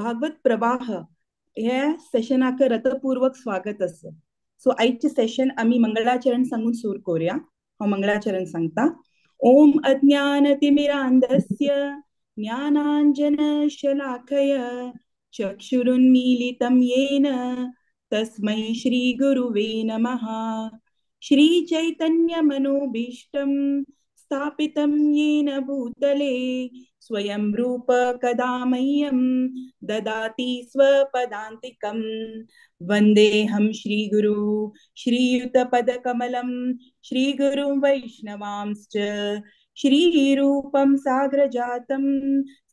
भागवत प्रवाह ह्या सेशनाक रतपूर्वक स्वागत आसा. सो आयचे सेशन आमी मंगळाचरण सांगून सुरू करूया. हांव मंगळाचरण सांगता. ओम अज्ञानतिमिरांधस्य ज्ञानांजनशलाकय चक्षुरुन्मीलितं येन तस्मै श्री गुरुवे नमः. श्री चैतन्य मनोभीष्टं स्थापितं येन भूतले स्वयं रूप कदा मह्यं ददाति स्वपदान्तिकं. वन्देऽहं श्रीगुरु श्रीयुतपदकमलं श्रीगुरुं वैष्णवांश्च श्रीरूपं सागरजातं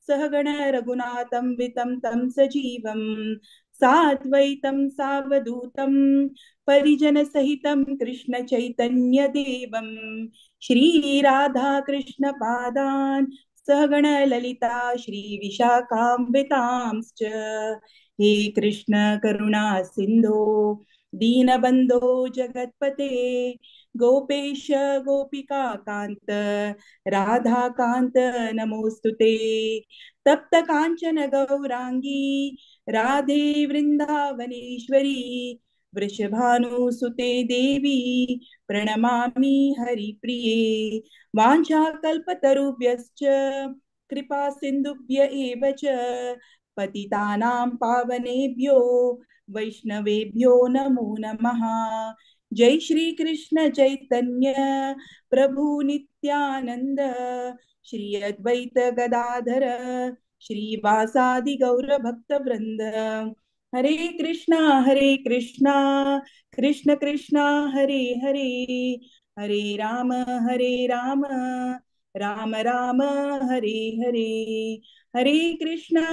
सहगण रघुनाथं वितं तं सजीवं साद्वैतं सावधूतं परिजनसहितं कृष्ण चैतन्य देवं श्री राधा कृष्ण पादान् सहगण ललिता श्री विशाखान्वितांश्च. हे कृष्ण करुणा सिंधो दीनबंधो जगत्पते गोपेश गोपिका कांत राधा कांत नमोस्तुते. तप्त कांचन गौरांगी राधे वृंदावनेश्वरी वृषभानुसुते देवी प्रणमामि हरिप्रिये. वाञ्छाकल्पतरुभ्यश्च कृपा सिन्धुभ्य एव च पतितानां पावनेभ्यो वैष्णवेभ्यो नमो नमः. जय श्री कृष्ण चैतन्य प्रभु नित्यानंद श्री अद्वैत गदाधर श्रीवासादि गौर भक्त वृंद. हरे कृष्णा कृष्ण कृष्णा हरे हरे, हरे राम राम राम हरे हरे. हरे कृष्णा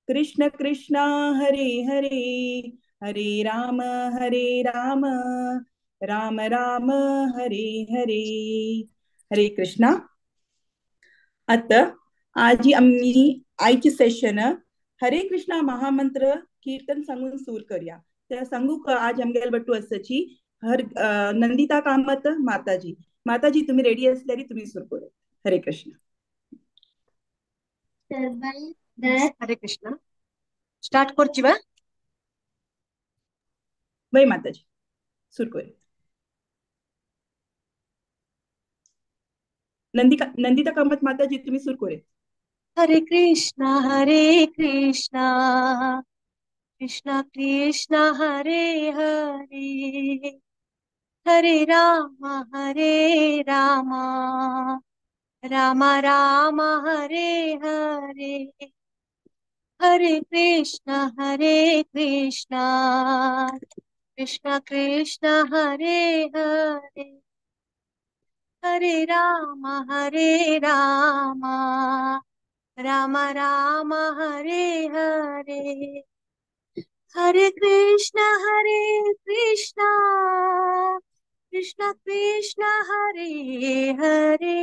कृष्ण कृष्णा हरे हरे, हरे राम राम राम हरे हरे. हरे कृष्णा. आता आजी आम्ही आयचे सेशन हरे कृष्णा महामंत्र कीर्तन सांगून सुरू करूया. त्या सांगू का आज आमगेल बट्टू आसाची हर नंदिता कामत माताजी. माताजी तुम्ही रेडी असल्यारी तुम्ही सुरू करूया. हरे कृष्ण. हरे कृष्ण. स्टार्ट करची बा वय माताजी सुरू करूया. नंदिता कामत माताजी तुम्ही सुरू करूया. हरे कृष्णा कृष्णा कृष्णा हरे हरे, हरे राम राम राम हरे हरे. हरे कृष्णा कृष्ण कृष्ण हरे हरे, हरे राम राम राम हरे हरे. हरे कृष्णा कृष्ण कृष्ण हरे हरे,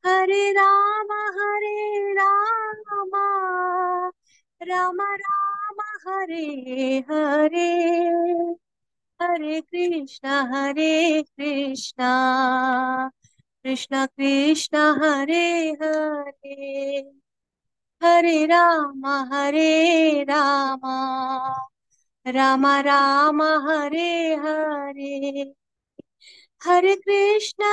हरे राम राम राम हरे हरे. हरे कृष्णा कृष्ण कृष्ण हरे हरे, हरे राम राम राम हरे हरे. हरे कृष्णा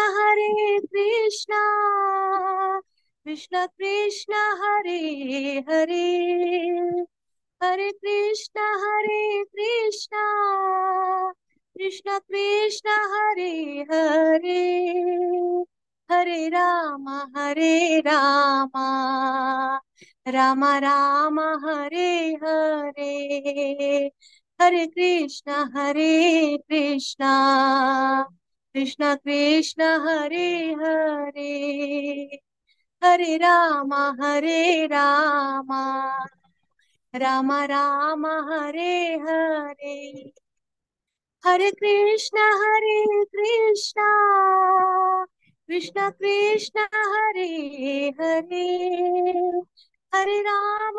कृष्ण कृष्ण हरे हरे, हरे कृष्णा कृष्ण कृष्ण हरे हरे, हरे राम राम राम हरे हरे. हरे कृष्णा कृष्ण कृष्ण हरे हरे, हरे राम राम राम हरे हरे. हरे कृष्णा कृष्ण कृष्ण हरे हरे, हरे राम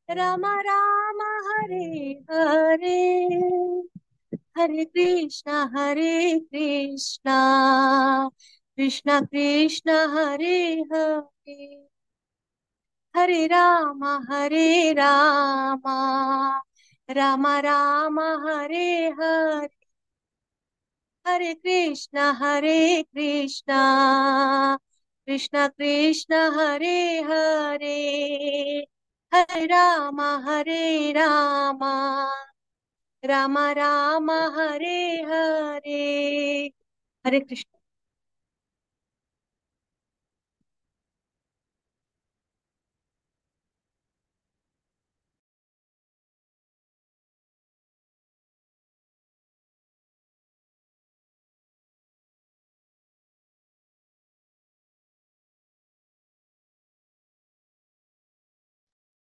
राम राम हरे हरे. हरे कृष्णा कृष्ण कृष्ण हरे हरे, हरे राम राम राम हरे हरे, हरे कृष्ण कृष्ण कृष्ण हरे हरे, हरे राम राम राम हरे हरे। हरे कृष्ण।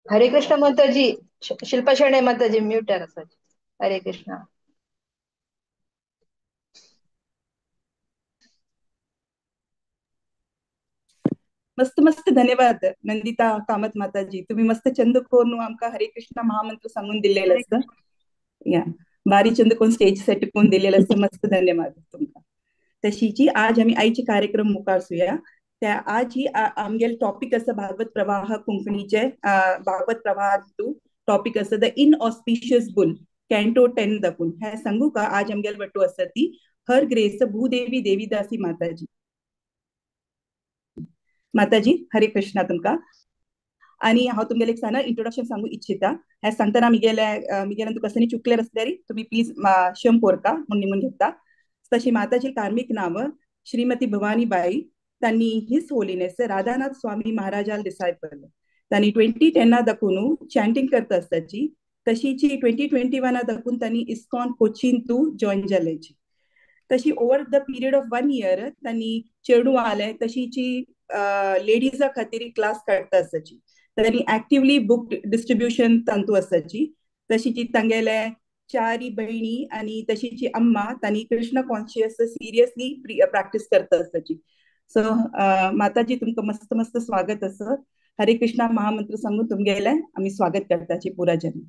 हरे कृष्ण माताजी, शिल्पा शेणे माताजी म्यूट आहे. हरे कृष्ण. मस्त मस्त धन्यवाद नंदिता कामत माताजी, तुम्ही मस्त चंद कोण आमका हरे कृष्ण महामंत्र सांगून दिलेलं असतं. या बारी चंद कोण स्टेज सेट कोण दिलेलं असतं. मस्त धन्यवाद तुमका. तशीची आज आम्ही आईचे कार्यक्रम मुकारसूया. त्या आज ही आमगेल टॉपिक असं भागवत प्रवाह कोंकणीचे भागवत प्रवाह तू टॉपिक असं the इनऑस्पिशियस बुल कॅन्टो 10 दाखवून हे सांगू का. आज आमगेल वटू असं ती हर ग्रेस भूदेवी देवीदासी माताजी. माताजी हरे कृष्णा तुमका. आणि हांव तुमगेले एक सान इंट्रोडक्शन सांगू इच्छिता. हे सांगतना मिगेल्यान तुका कसं चुकले आसल्यार तुम्ही प्लीज क्षम कोरका म्हणून निमून घेता. तशी माताजी कार्मिक नाव श्रीमती भवानी बाई. त्यांनी his holiness Radhanath स्वामी महाराजाल डिसायपल. त्यांनी 2010 दाखवून चॅन्टिंग करता आसताची. तशीची 2021 दाखवून त्यांनी इस्कॉन कोचीन तू जॉईन जाल्याची. तशी over the period of 1 year त्यांनी चेडू आले तशीची लेडीजा खातीर क्लास काडटा आसताची. त्यांनी ऍक्टिवली बुक डिस्ट्रीब्युशन तांतू आसताची. तशीची तांगेले चारी बहिणी आणि तशीची अम्मा त्यांनी कृष्ण कॉन्शियस सिरियसली प्रॅक्टिस करता आसताची. सो माताजी तुमका मस्त मस्त स्वागत असं. हरे कृष्णा महामंत्र सांगून तुमगेले आम्ही स्वागत करताची पुरा जन.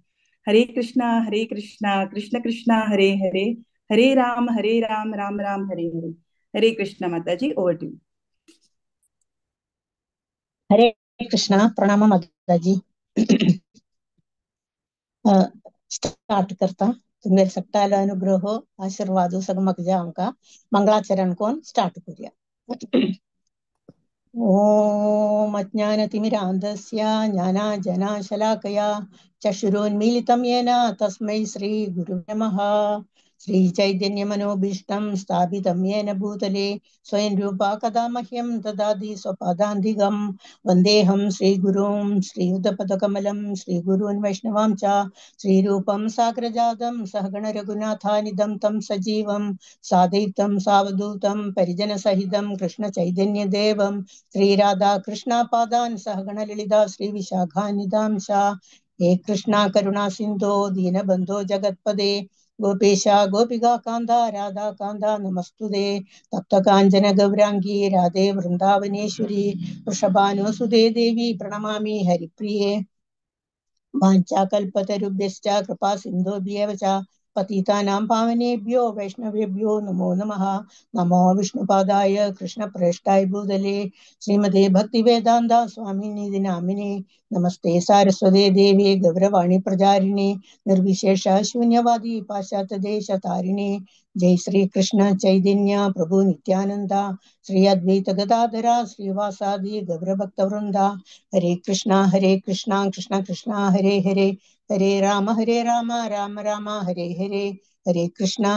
हरे कृष्णा कृष्ण कृष्ण हरे हरे, हरे राम राम राम हरे हरे. हरे कृष्णा माताजी, ओवर टू. हरे कृष्णा, प्रणाम माताजी. स्टार्ट करता तुमगेले सगळ्यालो अनुग्रह आशीर्वाद सगळं म्हाका जाय. आमकां मंगळाचरण कोण स्टार्ट करूया. ओम अज्ञानतिमिरान्धस्य ज्ञानाञ्जनशलाकया चक्षुरुन्मीलितं येन तस्मै श्री गुरुवे नमः. श्री चैतन्यमनोभीष्टं स्थापितं येन भूतले स्वयं रूपा कदा मह्यं ददाति स्वपदान्तिकं. वन्देऽहं श्रीगुरुं श्रीयुतपदकमलं श्रीगुरून् वैष्णवां च श्रीरूपं साग्रजातं सहगण रघुनाथानिदं तं सजीवं सादैतं सावधूतं परिजनसहितं कृष्णचैतन्यदेवं श्रीराधाकृष्णपादान् सहगण ललिता श्रीविशाखानिदां च. हे कृष्णा करुणा सिन्धो दीनबन्धो जगत्पदे गोपेशा गोपिका कांदा राधा कांदा नमस्तुते. तप्त कांचन गौरांगी राधे वृंदावनेश्वरी वृषभानुसुते देवी प्रणमामि हरिप्रिये. वाञ्छाकल्पतरुभ्यश्च कृपा सिन्धुभ्येव च पतितानां पावनेभ्यो वैष्णवेभ्यो नमो नमः. नमो विष्णुपादाय कृष्णप्रेष्ठाय भूतले श्रीमते भक्तिवेदान्त स्वामिनिधि नामिने. नमस्ते सारस्वते देवी गौरवाणी प्रचारिणे निर्विशेष शून्यवादी पाश्चात्य देश तारिणे. जय श्री कृष्ण चैतन्य प्रभु नित्यानंद श्री अद्वैत गदाधरा श्रीवासादि गौरभक्तवृंद. हरे कृष्णा कृष्ण कृष्ण हरे हरे, हरे राम राम राम हरे हरे. हरे कृष्णा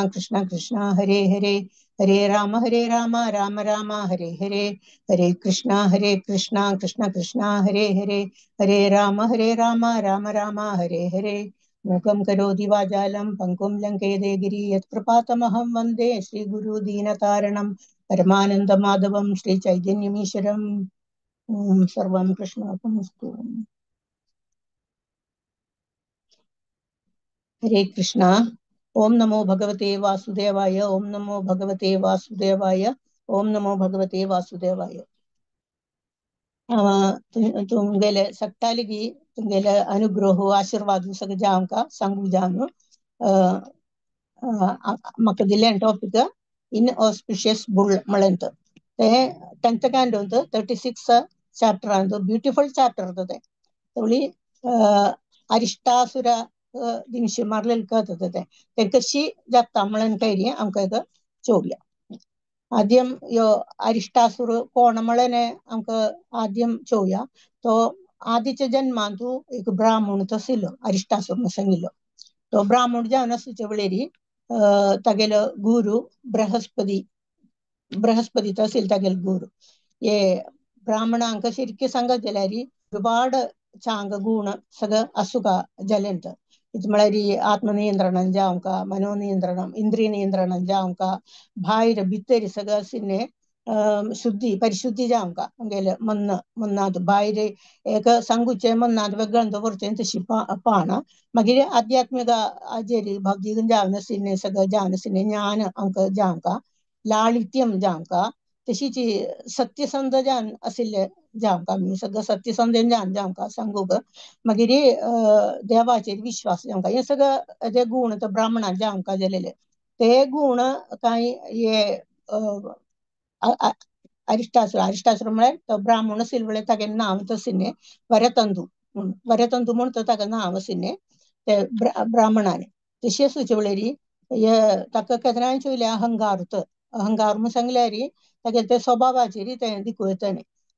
कृष्ण कृष्ण हरे हरे, हरे राम राम राम हरे हरे. हरे कृष्णा कृष्ण कृष्ण हरे हरे, हरे राम राम राम हरे हरे. मूकं करोति वाचालं पङ्गुं लङ्घयते गिरि यत्कृपातमहं वन्दे श्रीगुरुदीनतारणं परमानन्दमाधवं श्रीचैतन्यमीश्वरम्. ॐ सर्वं कृष्णार्पणमस्तु. हरे कृष्णा. ओम नमो भगवते वासुदेवाय. ओम नमो भगवते वासुदेवाय. ओम नमो भगवते वासुदेवाय. तुमगेले सगटालिगी तुमगेले अनुग्रह आशीर्वाद सगळें जाय आमकां सांगूंक जाय न्हू. म्हाका दिल्लें टॉपिक इनऑस्पिशियस बुल म्हळें. ते 10th कॅन्टोंत 36 चॅप्टर ब्युटिफुल चॅप्टर ते. तेवळी अरिष्टासुर दिनशी मारलेले कळत ते ते कशी जाता म्हणून कैरी आमकां एक चोवया. आद्यम यो अरिष्टासुर कोण म्हळें आमकां आद्यम चोवया. तो आदीच्या जन्मांतू एक ब्राह्मण तसिल्लो अरिष्टासुर म्हूण सांगिल्लो. तो ब्राह्मण जावन आसूचे वेळेरी तागेलो गुरु बृहस्पती, बृहस्पती तसील तागेलो गुरु. हे ब्राह्मणांक ശരിക്കും सांगत जाल्यार ഒരുപാട് चांग गुण सगळं असुका जालें. ഇത് म्हळ्यार आत्मनियंत्रण जावंका, मनोनियंत्रण, इंद्रिय नियंत्रण जावंका, भायर भितर सगळं आशिल्लें शुद्धी परिशुद्धी जावंका. आमगेले मन्न मन्नांत भायर एक सांगुचें मन्नांत वेगळ्यान दवरचें तशी पाना. मागीर आध्यात्मिक हाजेर भौतीक जावन आशिल्लें सगळें जावन आशिल्लें ज्ञान आमकां जावंका, लालित्यम जावंका, तशीच सत्यसंध जावन आशिल्लें जावंका. आमी सगळं सत्यसंध जावन जावंका सांगूंक. मागीर देवाचेर विश्वास जावंका. हे सगळं जे गुण तो ब्राह्मणाक जावंका जालेले ते गुण कांय हे अरिष्टासुर, अरिष्टासुर म्हळ्यार तो ब्राह्मण आशिल्ले वेळार तागेलें नांव तशिल्लें वरतंदू म्हूण, वरतंदू म्हूण तो ताका नांव आशिल्लें ते ब्राह्मणान. तशें आसूचे वेळार हे ताका केन्नाय चोयलें अहंकार, अहंकार म्हूण सांगल्यार तागेले ते स्वभावाचेर तें दिकू येता.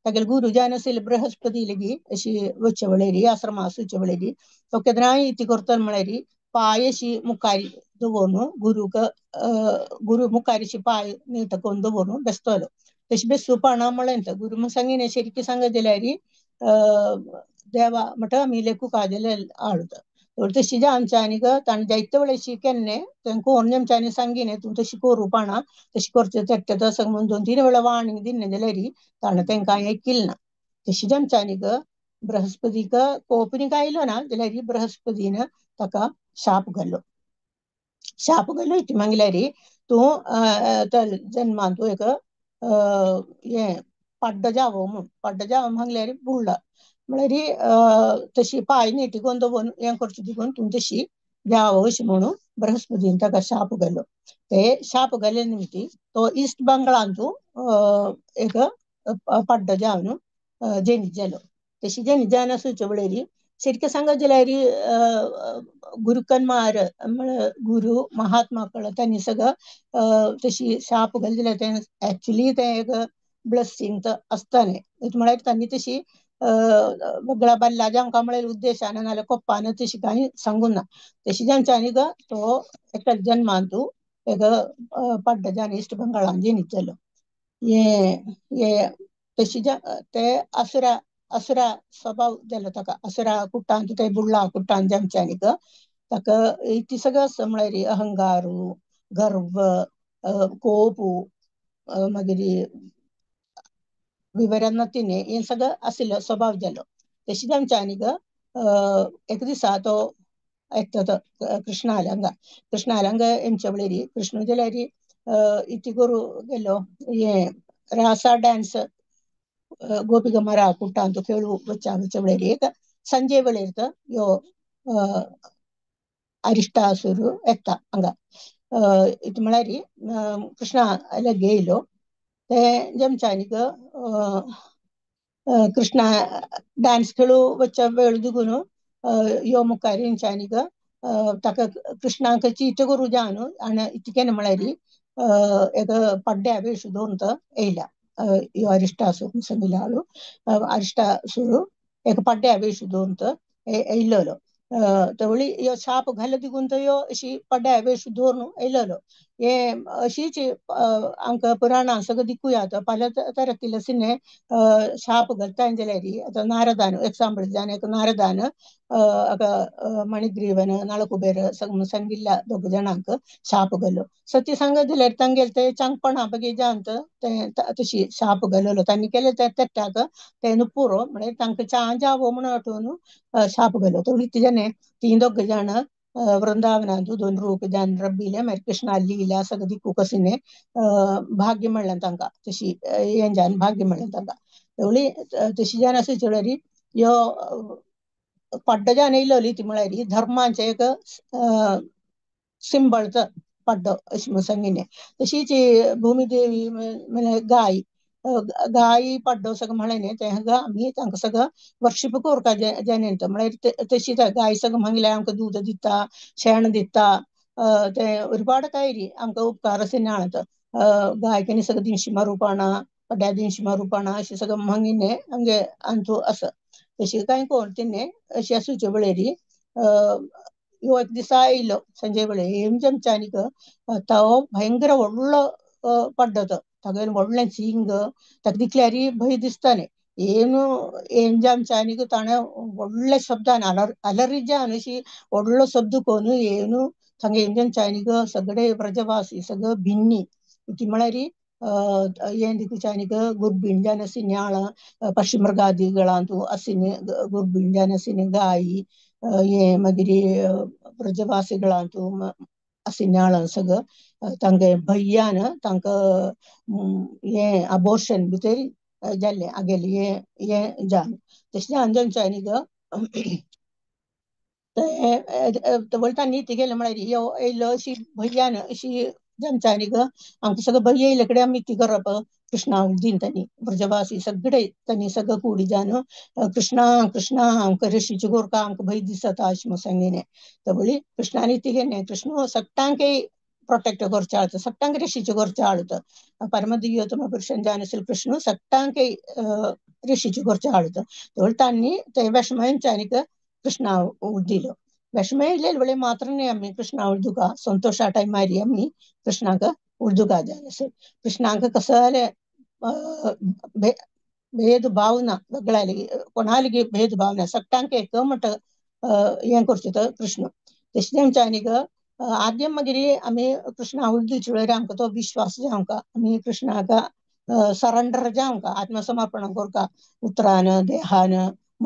तागेले गुरु जावन आशिल्ले बृहस्पती लेगीत अशी वचचे वेळार आश्रमा आसूचे वेळार तो केन्नाय इती करतलो म्हळ्यार पांय अशी मुखार दवरून गुरूक, गुरू मुखार अशी पांय नीट करून दवरून बेसतलो. तशें बेसुपणा म्हळें. गुरू म्हूण सांगिना शरिकी सांगत जाल्यार देवा म्हणटा आमी लेखूक जाल्यार हाडता. तशी आमच्यांनी ताणें जायते वेळ केन्ना तांकां कोण आमच्यांनी सांगिना तूं तशी करूं पाना, तशें करचें तेट्टें तशें म्हणून 2-3 वेळा वाणींग दिल्लें जाल्यार ताणें तांकां आयकिलें ना. तशी आमच्यांनी बृहस्पतीक कोपनी आयलो ना जाल्यार बृहस्पतीन ताका शाप घालो. शाप घालो इतलें मागल्यार तूं जन्मान तूं एक हें पाड्डो जावो म्हूण. पाड्डो जावो म्हणल्यार बुडला म्हळ्यार तशी पांय नेटी करून दवरून हें करचें देखून तूं तशी जावो अशें म्हणून बृहस्पतीन ताका शाप घालो. ते शाप घाले निमित्ती तो इस्ट बंगालांतू एक पाड्डो जावन जैनीत जालो. तशी जैनीत जावन आसूचे वेळार शरिकें सांगत जाल्यार गुरुकन्मार म्हळ्यार गुरु महात्मा तांणी सगळं तशी शाप घाली जाल्यार तें एक्चुली तें एक ब्लेसिंग आसता न्ही. म्हळ्यार तांणी तशी वेगळ्या बाल्ला जांकां म्हळ्यार उद्देशान नाजाल्यार कोप्पान तशी कांय सांगूंक ना. तशी जांच्यांनी तो एका जन्मांतू एक पाड्डो जावन इस्ट बंगालान जैनीत जालो. हे तशी ते असुरा, असुरा स्वभाव जालो ताका. असुरा कुट्टान ते बुडला कुट्टान जामच्यांनी ताका इतलें सगळें आसता म्हळ्यार अहंकार, गर्व, कोप, मागीर विवरण हें सगळें आशिल्लो स्वभाव जालो. तशें आमच्यांनी एक दिसा तो येता तो कृष्णाल्या हांगा, कृष्णाल्या हांगा येमच्या वेळार कृष्ण जाल्यार इती करू गेलो हें रासा डान्स गोपिका कुट्टांत खेळू वच्च्या वेळार एक संजे वेळार यो अरिष्टासुर येता हांगा. इतलें म्हळ्यार कृष्णा लागीं येयलो ते जमच्यांनी कृष्णा डान्स खेळू वच्च्या वेळ देखून यो मुखार हेंच्यांनी ताका कृष्णाक चीट करूं जावन आनी इतलें केन्ना म्हळ्यार एक पड्ड्या वेश दवरून तो येयला यो अरिष्टासूर सांगिल्लो हाडू अरिष्टासूर एक पड्ड्या वेश दवरून तो येयल्लो. तवळी यो शाप घालो देखून तो यो अशी पड्ड्या वेश दवरून येयल्लो. हे अशीच आमकां पुराणां सगळें दिकूया. पल तरातील आशिल्लें शाप घालता जाल्यार आतां नारदान एक्साम्पल जावन एक नारदान मणिग्रीवन नळकुबेर सांगिल्ल्या दोग जाणांक शाप घालो. सत्य सांगत जाल्यार तांगेले ते चांगपणा बगे जावन ते तशी शाप घाललो. तांणी केलें ते तेट्टाक ते पुरो म्हळ्यार तांकां च्या जावो म्हणून आठोवन शाप घालो. तो इतलें तीं दोग जाण वृंदावनांतू 2 रूप जावन रब्बिले मागीर कृष्णा लीला सगळें दिकूंक आशिल्लें भाग्य मेळ्ळें तांकां. तशी हें जावन भाग्य मेळ्ळें तांकां. तेवळी तशी जावन आसूचे वेळार यो पड्डो जावन येयलोली ती म्हळ्यार धर्माचें एक सिंबल पड्डो अशें म्हूण सांगिल्लें. तशीच भूमिदेवी म्हळ्यार गाय गाय पड्डो सगळें म्हळें न्ही तें आमी तांकां सगळं वर्शिप करता जेनेंत म्हळ्यार तशीच गाय सगळें म्हणल्यार आमकां दूद दिता, शेण दिता, ते ഒരുപാട് कायरी आमकां उपकार आसा. गायकांनी सगळं दिनशी मारूपाणा पड्ड्या दिनशी मारूपाणा अशें सगळं मागिल्लें आमगे अंतू आसा. तशी कांय कोण तिणें अशी आसूचे वेळेरी ह्यो एक दिसा आयलो संजय वेळे हेम जमच्यानीक तो भयंकर व्हडलो पड्डो तो तागेलें व्हडलें सिंग ताका दिसल्यार भंय दिसतालें. ಏನು ಎಂಜಾಮ್ಚಾನಿಗೂ ತಾಣೆ ಒಳ್ಳೆ ಶಬ್ದಾನ ಅಲರಿಜಾನ್ अशी व्हडलो शब्द कोन ಏನು थंगे ಎಂಜಾಮ್ಚಾನಿಗ सगळे ब्रजवासी सगळं भिन्नी ती म्हळ्यार ಏನ್ ದಿಕ್ಕುಚಾನಿಗ ಗುರ್ಬಿಣ್ ಜನಸಿನ್ಯಾಳ ಪಶ್ಚಿಮೃಗಾದಿಗಳಂತೂ ಅಸಿನಿ ಗುರ್ಬಿಣ್ ಜನಸಿನಿ ಗಾಯಿ ಏ ಮಗಿರಿ ಬ್ರಜವಾಸಿಗಳಂತೂ ಅಸಿನ್ಯಾಳ ಸಗ ತಂಗೆ ಭಯ್ಯಾನ ತಾಂಕ ये अबोर्शन भितर जाल्लें आगेलें हे हे जान तशें अंजनच्यानी ग ते तांणी ती गेलें म्हळ्यार यो येयलो अशी भंयान अशी जमच्यानी ग आमकां सगळें भंय येयले कडेन आमी ती करप कृष्णा दिन तांणी ब्रजवासी सगळे तांणी सगळं कुडी जान कृष्णा कृष्णा आमकां ऋषीची गोरका आमकां भंय दिसता अशें म्हूण सांगिल्लें. तबळी कृष्णानी ती गेलें कृष्ण सगळ्यांकय प्रोटेक्ट करचे आळत सगळ्यांक ऋषीचे करचे आळत परमदिव्योत्तम पुरुषन जान कृष्ण सगळ्यांकय ऋषीचे करचे आळत. तांणी ते विषमयांच्यानिक कृष्णा उड्दिलो विषमय वेळे मात्रనే आम्ही कृष्णा उर्दुका संतोष टायमारी आम्ही कृष्णाक उर्दुका जान कृष्णाक कसले भेद भावना वेगळ्याली कोणाली भेद भावना सगळ्यांक एक म्हट हें करचें तो कृष्ण. तशें आमच्यानीक आद्यम मागीर आमी कृष्णा उर्दूचे वेळार आमकां तो विश्वास जावंका आमी कृष्णाक सरंडर जावंका आत्मसमर्पण करका उतरान देहान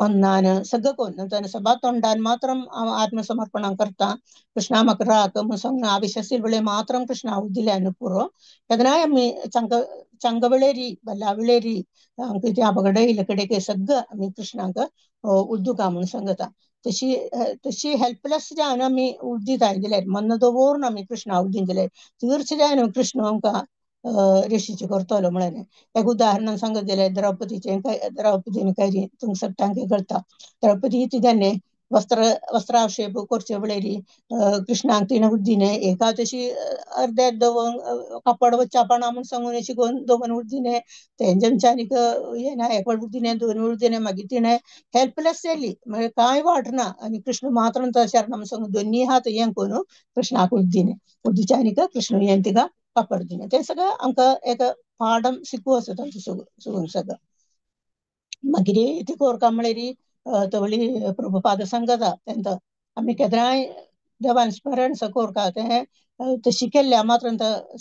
मनान सगळं कोण नंतर सभा तोंडान मात्र आत्मसमर्पण करता कृष्णा म्हाका राक म्हूण सांगना आविश्वासील वेळे मात्र कृष्णा उद्दिल्यान पुरो तेन्नाय आमी चंग चंग वेळेरी बल्ला वेळेरी आमकां ते अपघड येयले कडेन सगळं आमी कृष्णाक उद्दुका म्हूण सांगता. तशी तशी हेल्पलेस जावन आमी उद्दिता दिल्यार मन दवरून आमी कृष्णा उद्दीन दिल्यार तीर्चजावन कृष्ण आमकां ऋषीचे करतलो म्हळ्यार एक उदाहरण सांगत जाल्यार द्रौपदीचें द्रौपदीन काय तुमकां सगळ्यांक कळटा. द्रौपदी तिज्याने वस्त्र वस्त्राक्षेप करचे वेळेरी कृष्णाक तिणें उद्दिने एका तशी अर्द्या दवरून कापड वच्चापणा म्हूण सांगून अशी करून दवरून उद्दिने तेंच्यानीक हें ना एक वेळ उद्दिने दोन वेळ उद्दिने मागीर तिणें हेल्पलेस जाली म्हणजे कांय वाटना आनी कृष्ण मात्र शरण म्हूण सांगून दोन्ही हात हें करून कृष्णाक उद्दिने उद्दिच्यानीक कृष्ण हें तिका कापड दिने तें सगळें आमकां एक पाडम शिकू आसा तांचो सगळं सगळं. मागीर ती कोरका म्हळ्यार तवळी प्रभुपाद सांगता तेंकां आमी केन्नाय देवान स्मरण कोरका तें तशी केल्ल्या मात्र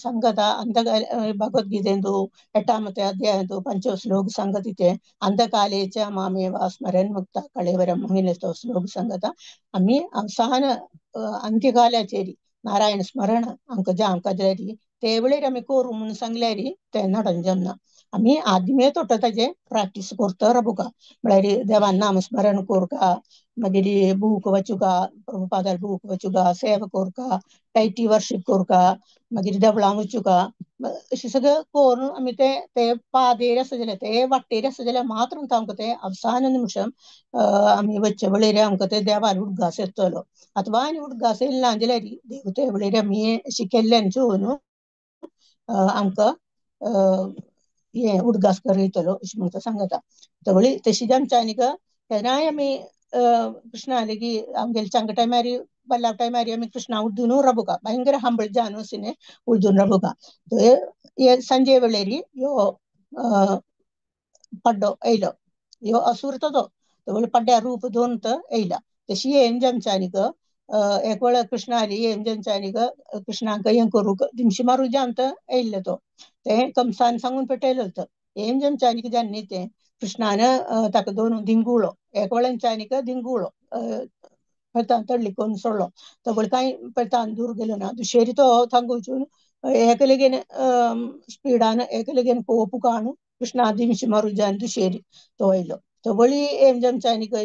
सांगता अंत भगवद्गीतेंतु एटामते अध्यायांतु पंचश्लोक सांगत ते अंतकालेच मामेव स्मरण मुक्त कळेवरम म्हणिल्लो श्लोक सांगता. आमी अवसान अंत्यकालाचेर नारायण स्मरण आमकां ज्या आमकां जाल्यार ते वेळेर आमी करूं म्हणून सांगल्यार तें नडन जमना. आमी आदमे तोट ताजें प्रॅक्टीस करता राबुका म्हळ्यार देवान नामस्मरण कोरका मागीर बूक वाचुका प्रभुपादार बूक वाचुका सेवा कोरका टायटी वर्शिप कोरका मागीर देवळां वचुका अशें सगळें करून आमी ते ते पादेर आसा जाल्यार ते वाटेर आसा जाल्यार मात्र आमकां ते अवसान निमिशम आमी वच्चे वेळेर आमकां ते देवार उडगास येतलो. अथवा आनी उडगास येयला ना जाल्यार देव ते वेळेर आमी अशें केल्ल्यान चोवन आमकां हे उडगास करयतलो अशें म्हणटा सांगता. तवळी तशी आमच्या केन्नाय आमी कृष्णा की आमगेले चांग टायमार बल्ला टायमार आमी कृष्णा उड्डून राबुका भयंकर हंबळ जावन अशें उड्डून राबुका. हे संजय वेळेरी यो पड्डो येयलो ह्यो असूर तो तवळ पड्ड्या रूप दोन तर येयला. तशी हेम जमच्यानीक एक वेळ कृष्णा आली हेम जमच्यानीक कृष्णाक हें करूंक दिमशी मारू जावन तर येयल्लो तो तें कंसान सांगून पेटयलो तो हेम जमच्यानीक जान्नी तें कृष्णान ताका दोन धिंगुळो एक वेळांच्यानीक धिंगुळो तडली करून सोडलो तवळ कांय पेतान दूर गेलो ना. दुशेरी तो थांग वचून एकलेगेन स्पिडान एकलेगेन कोप काणू कृष्णा दिमशी मारू जावन दुशेरी तो येयलो. तवळी हेम जमच्यानीक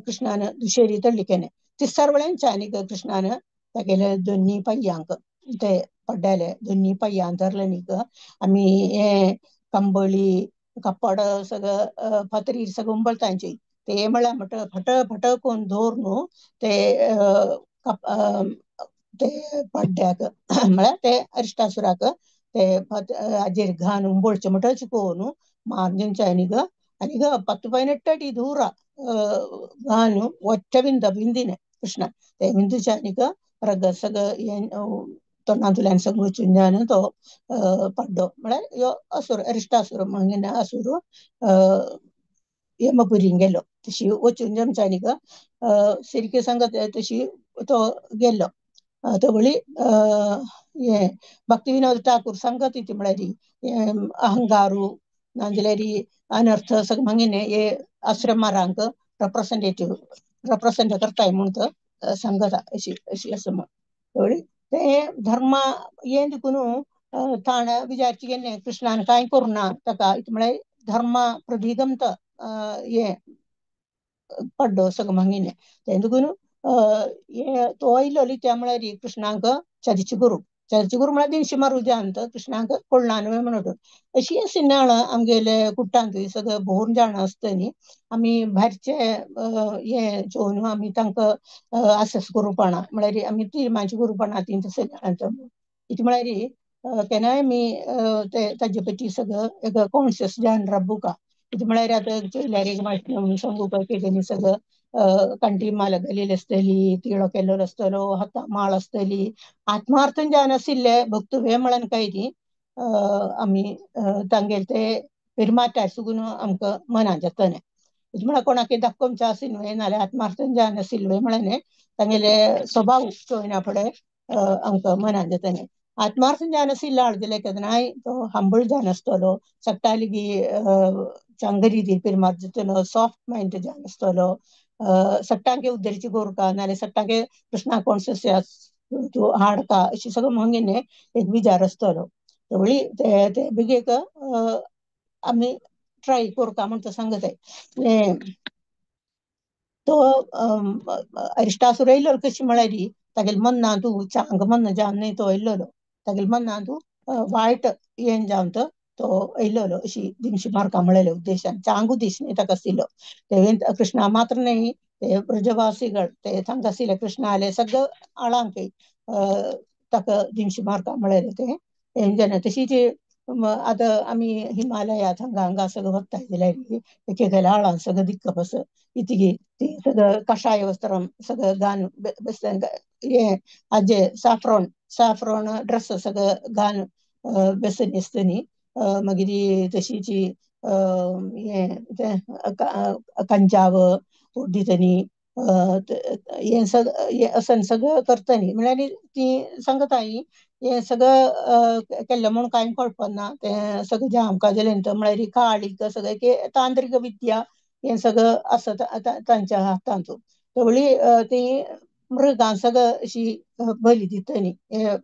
कृष्णान दुशेरी तडली केलें तिसर वेळांच्यानीक कृष्णान तागेले दोन्ही पांयांक ते पड्ड्याले दोन्ही पांयान धरले न्ही ग आमी हे कंबळी कप्पाड सगळं फातरीर सगळं उंबळतांची ते म्हळ्यार म्हणटा फट फट करून दवर न्हू ते ते पड्ड्याक म्हळ्यार ते अरिश्टासुराक ते हाजेर घान उंबळचे म्हणटा चिकोव न्हू मार्जनच्या न्ही ग आनी ग 10-18 ಅಡಿ ದೂರ ಗಾನು ಒಟ್ಟ ಬಿಂದ ಬಿಂದಿನೆ ಕೃಷ್ಣ ते बिंदूच्या न्ही ग रग सगळं तोंडांतल्यान सगळं वचून जावन तो पड्डो म्हळ्यार ह्यो असुर अरिश्टासुर मागीर असुर यमपुरीन गेलो तशी वचून जमच्या न्ही ग सारकें सांगत तशी तो गेल्लो. तवळी हे भक्ती विनोद ठाकूर सांगत ती म्हळ्यार अहंकारू नाजाल्यार अनर्थ सगळें मागीर हे आश्रमारांक रेप्रेसेंटेटिव्ह रेप्रेसेंट करताय म्हूण तो सांगता अशी अशी आसा म्हूण. कळ्ळी ते धर्मा हें देखून ताणें विचारचें केन्ना कृष्णान कांय करूं ना ताका म्हळ्यार धर्मा प्रदीगम तो हें पड्डो सगळें मागीर तें देखून हे तो आयलोली त्या म्हळ्यार कृष्णाक चर्च करूं चर्च करूं म्हळ्यार दिनशी मारू जावन तो कृष्णाक कोळना न्हय म्हणून अशी सिन्नाळ आमगेले कुट्टांत सगळें भोंवन जाण आसता न्ही आमी भायरचे हें चोवन आमी तांकां आसेस करूपणा म्हळ्यार आमी तीर्मांची करूपणा ती तशें इतलें म्हळ्यार केन्नाय आमी ते ताजे पटी सगळं एक कॉन्शियस जावन राबूका इतलें म्हळ्यार आतां चोयल्यार एक मातशें सांगूका कितें सगळं कंठी माला घालेली आसतली तिळो केल्लो आसतलो हाता माळ आसतली आत्मार्थन जावन आशिल्ले भक्त वे म्हळ्यार काय ती आमी तांगेले ते पेरमाटार सुगून आमकां मनां जातलें. इतलें म्हळ्यार कोणाक दाखोवचें आसी न्हय नाल्यार आत्मार्थन जावन आशिल्ले म्हळ्यार तांगेले स्वभाव चोयना फुडें आमकां मनां जातलें. आत्मार्थन जावन आशिल्लो जाल्यार केन्नाय तो हंबल जावन आसतलो सगटाली चांग रितीन पेरमाट जातलो सॉफ्ट मायंड जावन आसतलो सट्टांके उद्धरची करुका नाल्यार सट्टांके कृष्णा कॉन्शियस तूं हाडका अशी सगळं मागीर एक विचार आसतलो. तेवळी ते ते बेगीक आमी ट्राय करुका म्हूण तो सांगताय. तो अरिश्टासुर येयलो कशी म्हळ्यार तागेले मन्ना तूं चांग मन्ना जावन न्हय तो येयल्लो तागेले मन्ना तूं वायट हें जावन तो येयल्लो अशी दिमशी मारका म्हळेले उद्देशान चांग उद्देश न्हय ताका आशिल्लो. ते कृष्णा मात्र न्हय ते ब्रजवासीगळ ते तांकां आशिल्ले कृष्णाले सगळं आळांक ताका दिमशी मारका म्हळेले ते हें जालें. तशीच आतां आमी हिमालयात हांगा हांगा सगळं वताय जाल्यार एक एकल्या आळान सगळं दिक्कप आसा इतकी ती सगळं कषाय वस्त्रम सगळं घालून बेसलें हें हाजे साफ्रॉन साफ्रॉन ड्रेस सगळं घालून बेसन न्हेसता न्ही मागीर तशीच हें तें कंजाव उड्डिता न्ही हें सगळं असं सगळं करता न्ही म्हळ्यार ती सांगता हें सगळं केल्लें म्हूण कांय कळपना तें सगळें जें आमकां जालें म्हळ्यार काळीक सगळें तांत्रीक विद्या हें सगळं आसा तांच्या हातांत. तेवळी ती मृगां सगळं अशी बली दिता न्ही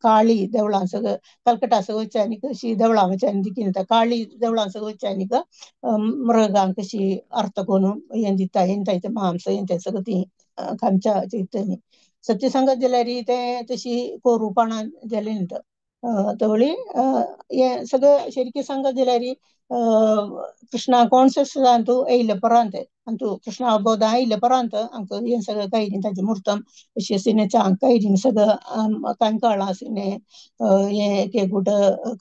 काळी देवळां सगळं कलकटा सगळं वच्च्या कशी देवळां वच्च्या दिकीन काळी देवळां सगळं वच्च्या मृगांक कशी अर्थ करून हें दिता हें तें मांस हें तें सगळं ती खामच्या दिता न्ही. सत्य सांगत जाल्यार तें तशी कोरुपणां जालें न्ही. तेवळी हें सगळें सारकें सांगत जाल्यार कृष्णा कॉन्शियस तूं येयले परांत आनी तूं कृष्णा अवबोध आयले परांत आमकां हें सगळें कांय ताजें मुर्तम अशी आशिल्लें चांग कांय सगळें कांय कळ्ळां आशिल्लें हें एक एकूट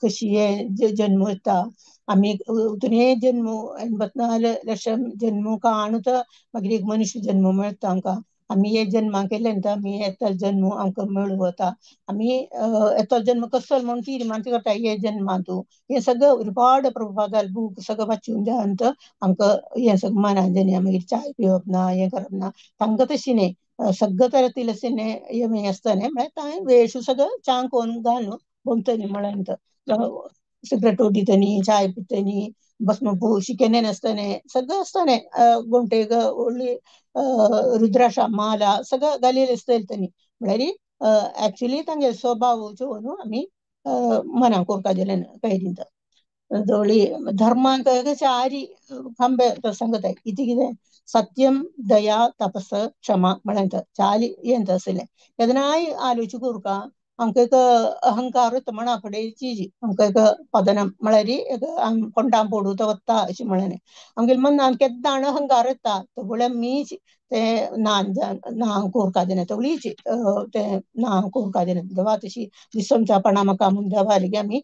कशी हें जन्म येता आमी तुवें जन्म 84 लक्ष जन्म काणूत मागीर एक मनुष्य जन्म मेळटा आमकां. आमी हे जन्माक केले न्ही आमी येतलो जन्म आमकां मेळूं वता आमी येतलो जन्म कसलो म्हूण तीर्मान करता हे जन्मांतू हें सगळें उरपाड प्रभुपादाल बूक सगळें वाचून जावन आमकां हें सगळें मनान जालें. मागीर चाय पिवप ना हें करप ना तांकां तशी न्हय सगळें तरेतले अशें हें आसता न्हय म्हळ्यार तांणी वेश सगळें चांग करून घालून भोंवतणी म्हळ्यार सिगरेट ओडितनी चाय पितनी भस्म पूशी केन्ना नासतने सगळं आसतने गोमटेक व्हडली रुद्राक्षा माला सगळं घालेलें आसतलें तांणी म्हळ्यार एक्चुली तांगे स्वभाव चोवन आमी मनाक कोरपा जालें कांय दिता. दोळी धर्मांक चारी खांबे सांगताय इति कितें सत्यम दया तपस क्षमा म्हळ्यार चाली हें आशिल्लें. केन्नाय आलोचना करुका आमकां एक अहंकार म्हणा फुडें चीज आमकां एक पदനം म्हळ्यार एक कोंडां पोडू तो वता अशें म्हळ्ळें आमगेले मनान केन्ना अहंकार येता सगळे आमी ते नान ना कोरका दिना सगळीच ते ना कोरका दिना देवा तशी विसमचापणा म्हाका म्हूण देवा लागीं आमी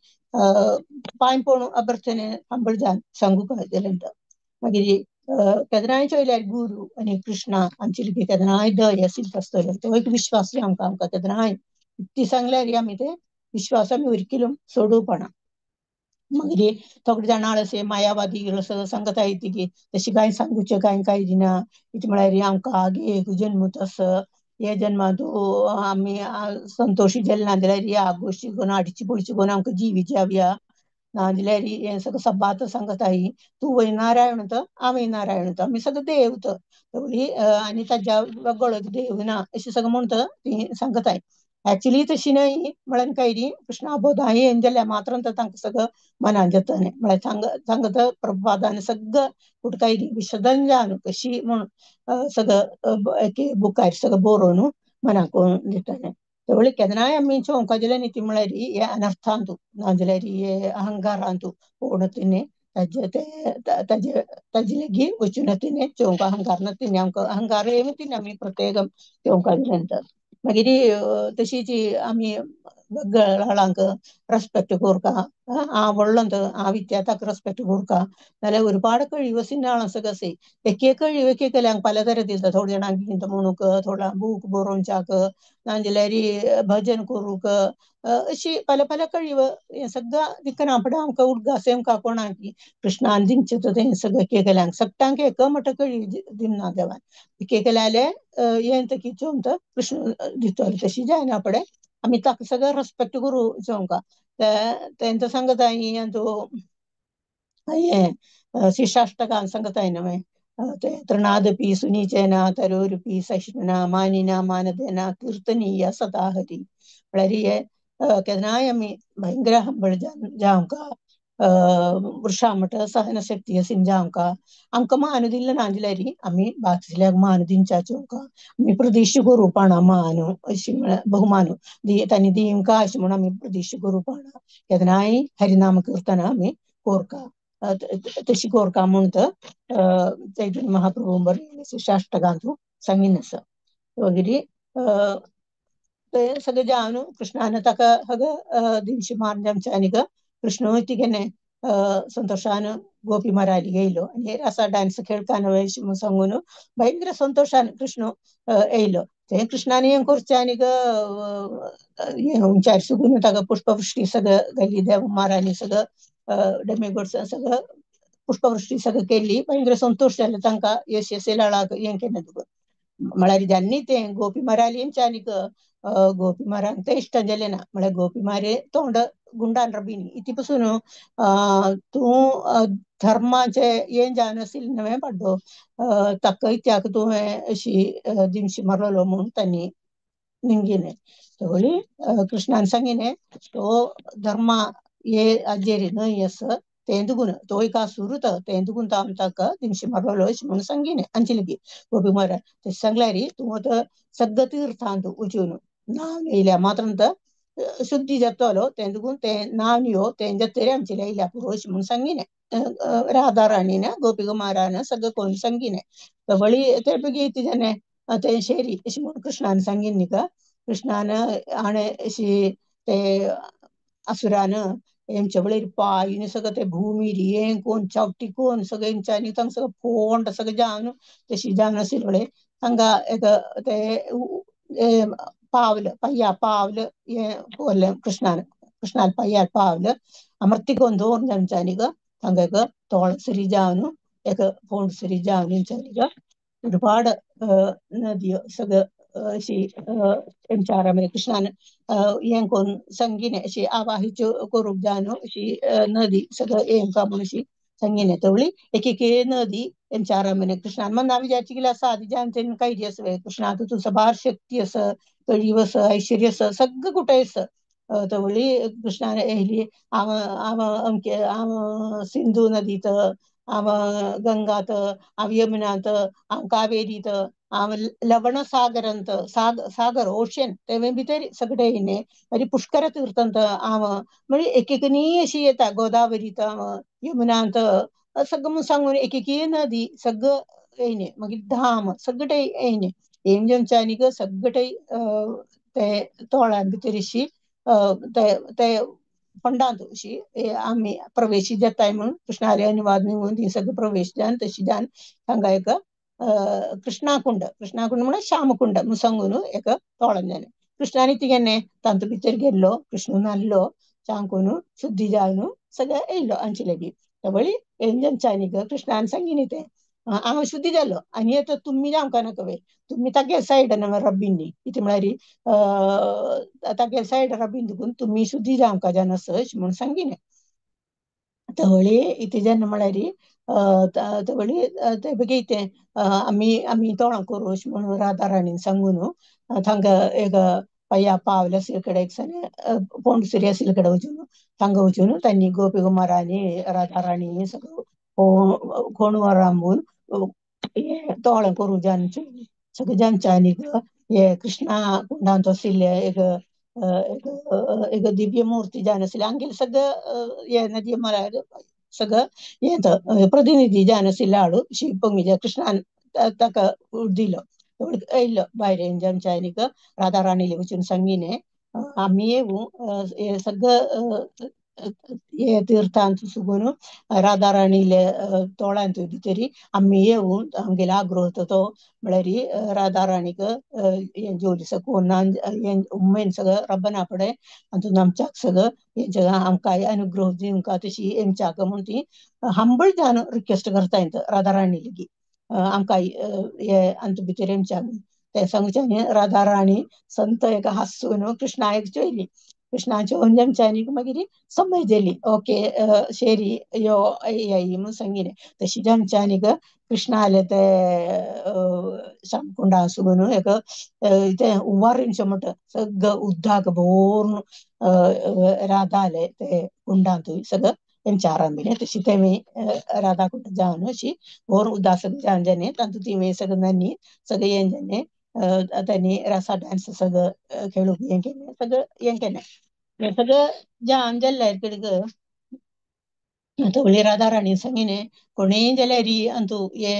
पांय पडून अभ्यर्थने हंबल जावन सांगूंक जालें. मागीर केदनाय चोयल्यार गुरू आनी कृष्णा आमचे लागीं केदनाय दय आशिल्लो आसतलो तो एक विश्वास आमकां आमकां केदनाय ती सांगल्यार आमी ते विश्वास आमी उरकिलो सोडूपणा. मागीर थोडे जाणां अशे मायावादी असो सांगता येता की तशें कांय सांगूचें कांय कांय दिना कितें म्हळ्यार आमकां आगे एक जन्म तसो हे जन्मांत आमी संतोशी जाले ना जाल्यार ह्या गोश्टी करून आडची पडची करून आमकां जिवी जावया ना जाल्यार हें सगळें सबात सांगताय तूं वय नारायण तर आमी नारायण तर आमी सगळें देव तर सगळीं आनी ताज्या वेगळो देव ना अशें सगळें म्हणटा ती सांगताय. ऍक्च्युली तशी न्हय म्हळ्यार काय ती कृष्णा बोधां येवन जाल्यार मात्र तांकां सगळं मनान जाता न्ही म्हळ्यार सांगता प्रभुपादान सगळं कुठं काय विशदन जावन कशी म्हूण सगळं एक बुकार सगळं बरोवन मनाक दितालें. तेवळे केन्नाय आमी चोवंक जाल्यार न्ही ती म्हळ्यार हे अनर्थांतू नाजाल्यार हे अहंकारांतू कोण तिणें ताजे ते ताजे ताजे लागीं वचून तिणें चोवंक अहंकार ना तिणें आमकां अहंकार येवन तिणें आमी प्रत्येक चोवंक जाल्यार. मागीर तशीच आमी वेगळांक रेस्पेक्ट कोरका हांव व्हडलो हांव विद्या ताका रेस्पेक्ट कोरका नाल्यार ഒരുപാട് കഴിവ് ആളെ एक കഴിവ് केल्यांक പല തരത്തിൽ थोडे जाणांक गीत म्हणूंक थोडा बूक बरोवच्याक नाजाल्यार भजन करूंक अशी पल पल കഴിവ് हें सगळं दिकना पडा आमकां उडगास आमकां कोणाक कृष्णान दिवचें तें सगळें केल्यांक सगळ्यांक एक मोठो कळी दिना देवान केल्याले हें की चोवंक कृष्ण दितलो तशी जायना पडे आमी ताका सगळं रेस्पेक्ट करूं चोवंक तेंचो सांगता तो हें शिक्षाष्टकान सांगताय न्हय ते तृणादपि सुनीचेन तरोरपि सहिष्णुना मानिना मानदेन कीर्तनीय सदा हरि म्हळ्यार हे केन्नाय आमी भयंकर हंबळ जावंक वृक्षा म्हणटा सहनशक्ती आसून जावंक आमकां मान दिल्लो ना जाल्यार आमी बाकिल्ल्याक मान दिवच्या चोवंक आमी प्रदेश करूपाणा मान अशी म्हळ्यार बहुमान तांणी दिवंका अशें म्हूण आमी प्रदेश करूपाणा केन्नाय हरिनाम कीर्तन आमी कोरका तशी कोरका म्हूण चैतन्य महाप्रभू बरयिल्लें शिक्षाष्टकांतू सांगिल्लें आसा. मागीर ते सगळें जावन कृष्णान ताका सगळं दिनशी मान आमच्या आनीक कृष्ण तिगेने संतोषान गोपी मारायला येयलो आनी असा डान्स खेळताना अशें सांगून भयंकर संतोषान कृष्ण येयलो. ते कृष्णान हें करचें आनीक हें उंचार सुगून ताका पुष्पवृष्टी सगळं घाली देव मारांनी सगळं डेमेगोड्स सगळं पुष्पवृष्टी सगळं केली भयंकर संतोष जालो तांकां यश येलाळाक हें केलें तुका म्हळ्यार ज्यांनी तें गोपी माराली आनीक गोपी मारांक तें इश्ट जालें ना म्हळ्यार गोपी मारे तोंड गुंडान रबीनी इति पासून तूं धर्माचे हें जावन आशिल्लें न्हय पाड्डो ताका इत्याक तुवें अशी दिमशी मारलेलो म्हूण तांणी निंगिलें. सगळी कृष्णान सांगिलें तो धर्मा हे हाजेर न्हय आसा तें दुगून तो एक आसूर तें दुगून तो आमी ताका दिमशी मारलेलो अशें म्हणून सांगिलें आमचे लागीं गोपी मारा तशें सांगल्यार तूं आतां सगळं तीर्थांत वचून नांव येयल्या मात्र शुद्धी जातलो तें दुगून तें नांव यो तें जातरी आमचे येयल्या पुरो अशें म्हणून सांगिलें. राधा राणीन गोपीकुमारान सगळं कोण सांगिलें तवळी ते बेगीन तिजें तें शेरी अशें म्हणून कृष्णान सांगिल्लें न्ही का कृष्णान हाणें अशी ते असुरान हेंच्या वळेर पायन सगळं ते भूमीर हें कोण चावटी कोण सगळें हेंच्यांनी तांकां सगळें फोंड सगळें जावन तशी जावन आशिल्ले हांगा एक ते पावल पय्या पावल हें कोरलें कृष्णान कृष्णान पय्यार पावल अमर्तिकोन दवरून आमच्यांनी हांगा एक तोळ सरी जावन एक फोंड सरी जावन हेंच्यांनी ഒരുപാട് नदियो सगळं अशी एमच्या कृष्णान हें करून सांगिलें अशी आवाहिच करूंक जाय न्हू अशी नदी सगळं हें का म्हणून अशी सांगिलें. तवळी एक एक नदी एमच्या म्हणे कृष्णान मना विचारची केल्यार आसा तिज्यान तें कांय आसा कृष्णा तितून सबार शक्ती आसा कळीव आसा ऐश्वर्य आसा सगळें कुठे आसा. तवळी कृष्णान येयली हांव हांव अमके हांव सिंधू नदीत हांव गंगात हांव यमुनात हांव कावेरीत लवणसागर सागर ओशन तेवे भितर सगळे येयने मागीर पुष्कर तीर्थंत आव म्हणजे एकेकनी अशी येता गोदावरीत यमुनांत सगळं म्हूण सांगून एकेकी नदी सगळं येयने मागीर धाम सगळे येयने हेम जमच्यानीक सगळे ते तोळ्यान भितर अशी ते ते फंडांत अशी आमी प्रवेश जाताय म्हणून कृष्णाले अनुवाद निघून ती सगळं प्रवेश जावन तशी जावन हांगा एक कृष्णाकुंड कृष्णाकुंड म्हणून श्यामकुंड म्हूण सांगून एक तोळण जालें. कृष्णानी तिगेने तांतू भितर गेल्लो कृष्ण न्हाल्लो चांकून शुद्धी जावन सगळें येयलो आमचे लागीं तवळी जमच्यानीक कृष्णान सांगिनी तें हांव शुद्धी जालो आनी आतां तुमी आमकां नाका वे तुमी तागे सायडान रब्बीनी कितें म्हळ्यार तागे सायड रब्बीन देखून तुमी शुद्धी जावंक जावन आसा अशें म्हणून सांगिलें. तवळी इतें जेन्ना म्हळ्यार तवळी ते बेगीन तें आमी आमी तोणां करूं अशें म्हणून राधा राणीन सांगून थांगा एक पया पावल आशिल्ले कडेन एक पोंड सुरी आशिल्ले कडेन वचून थांगा वचून तांणी गोपी कुमारांनी राधा राणी सगळं कोण रांबून तोळें करूं जावन सगळें जांच्यानीक हे कृष्णा कुंडांत आशिल्ले एक एक दिव्य मूर्ती जावन आशिल्ली आमगेले सगळं हे नदी म्हळ्यार सगळं हें प्रतिनिधी जावन आशिल्ले हाडून शिवपंगीच्या कृष्णान ताका दिलो येयलो भायर जमच्यानीक राधा राणीले वचून सांगिने आमी येवूं हे सगळं हे तीर्थांत सुगून राधा राणीले तोळांत भितरी आमी येवूं आमगेलो आग्रह तो म्हळ्यार राधा राणीक हें जेवली सगळं उमेन सगळं रब्बना पडे आनी आमच्याक सगळं हेंच्या आमकांय अनुग्रह दिवंका तशी हेंच्याक म्हूण ती हंबल जावन रिक्वेस्ट करता राधा राणी लेगीत आमकां हे आमच्या भितर हेंच्याक तें सांगचें. आनी राधा राणी संत एका हासून कृष्णा एक चोयली कृष्णाचे जमच्यानी मागीर समजली ओके शेरी यो येई म्हणून सांगिलें. तशी जमच्यानीक कृष्णाले ते श्यामकुंडा सुगून एक तें उवारींचें म्हणटा सगळं उद्दाक भरून राधाले ते कुंडांतूय सगळं तेंच्या आरंभिलें. तशी तेमी राधा कुंड जावन अशी भोर उद्दा सगळें जावन जालें तातूंत तिवें सगळें न्हाली सगळें हें जालें त्यांनी रसा डान्स सगळं खेळूंक हें केलें सगळं हें केलें हें सगळं जावन जाल्लें कडेक तवळी राधा राणी सांगिलें कोणेय जाल्यार अंतू हे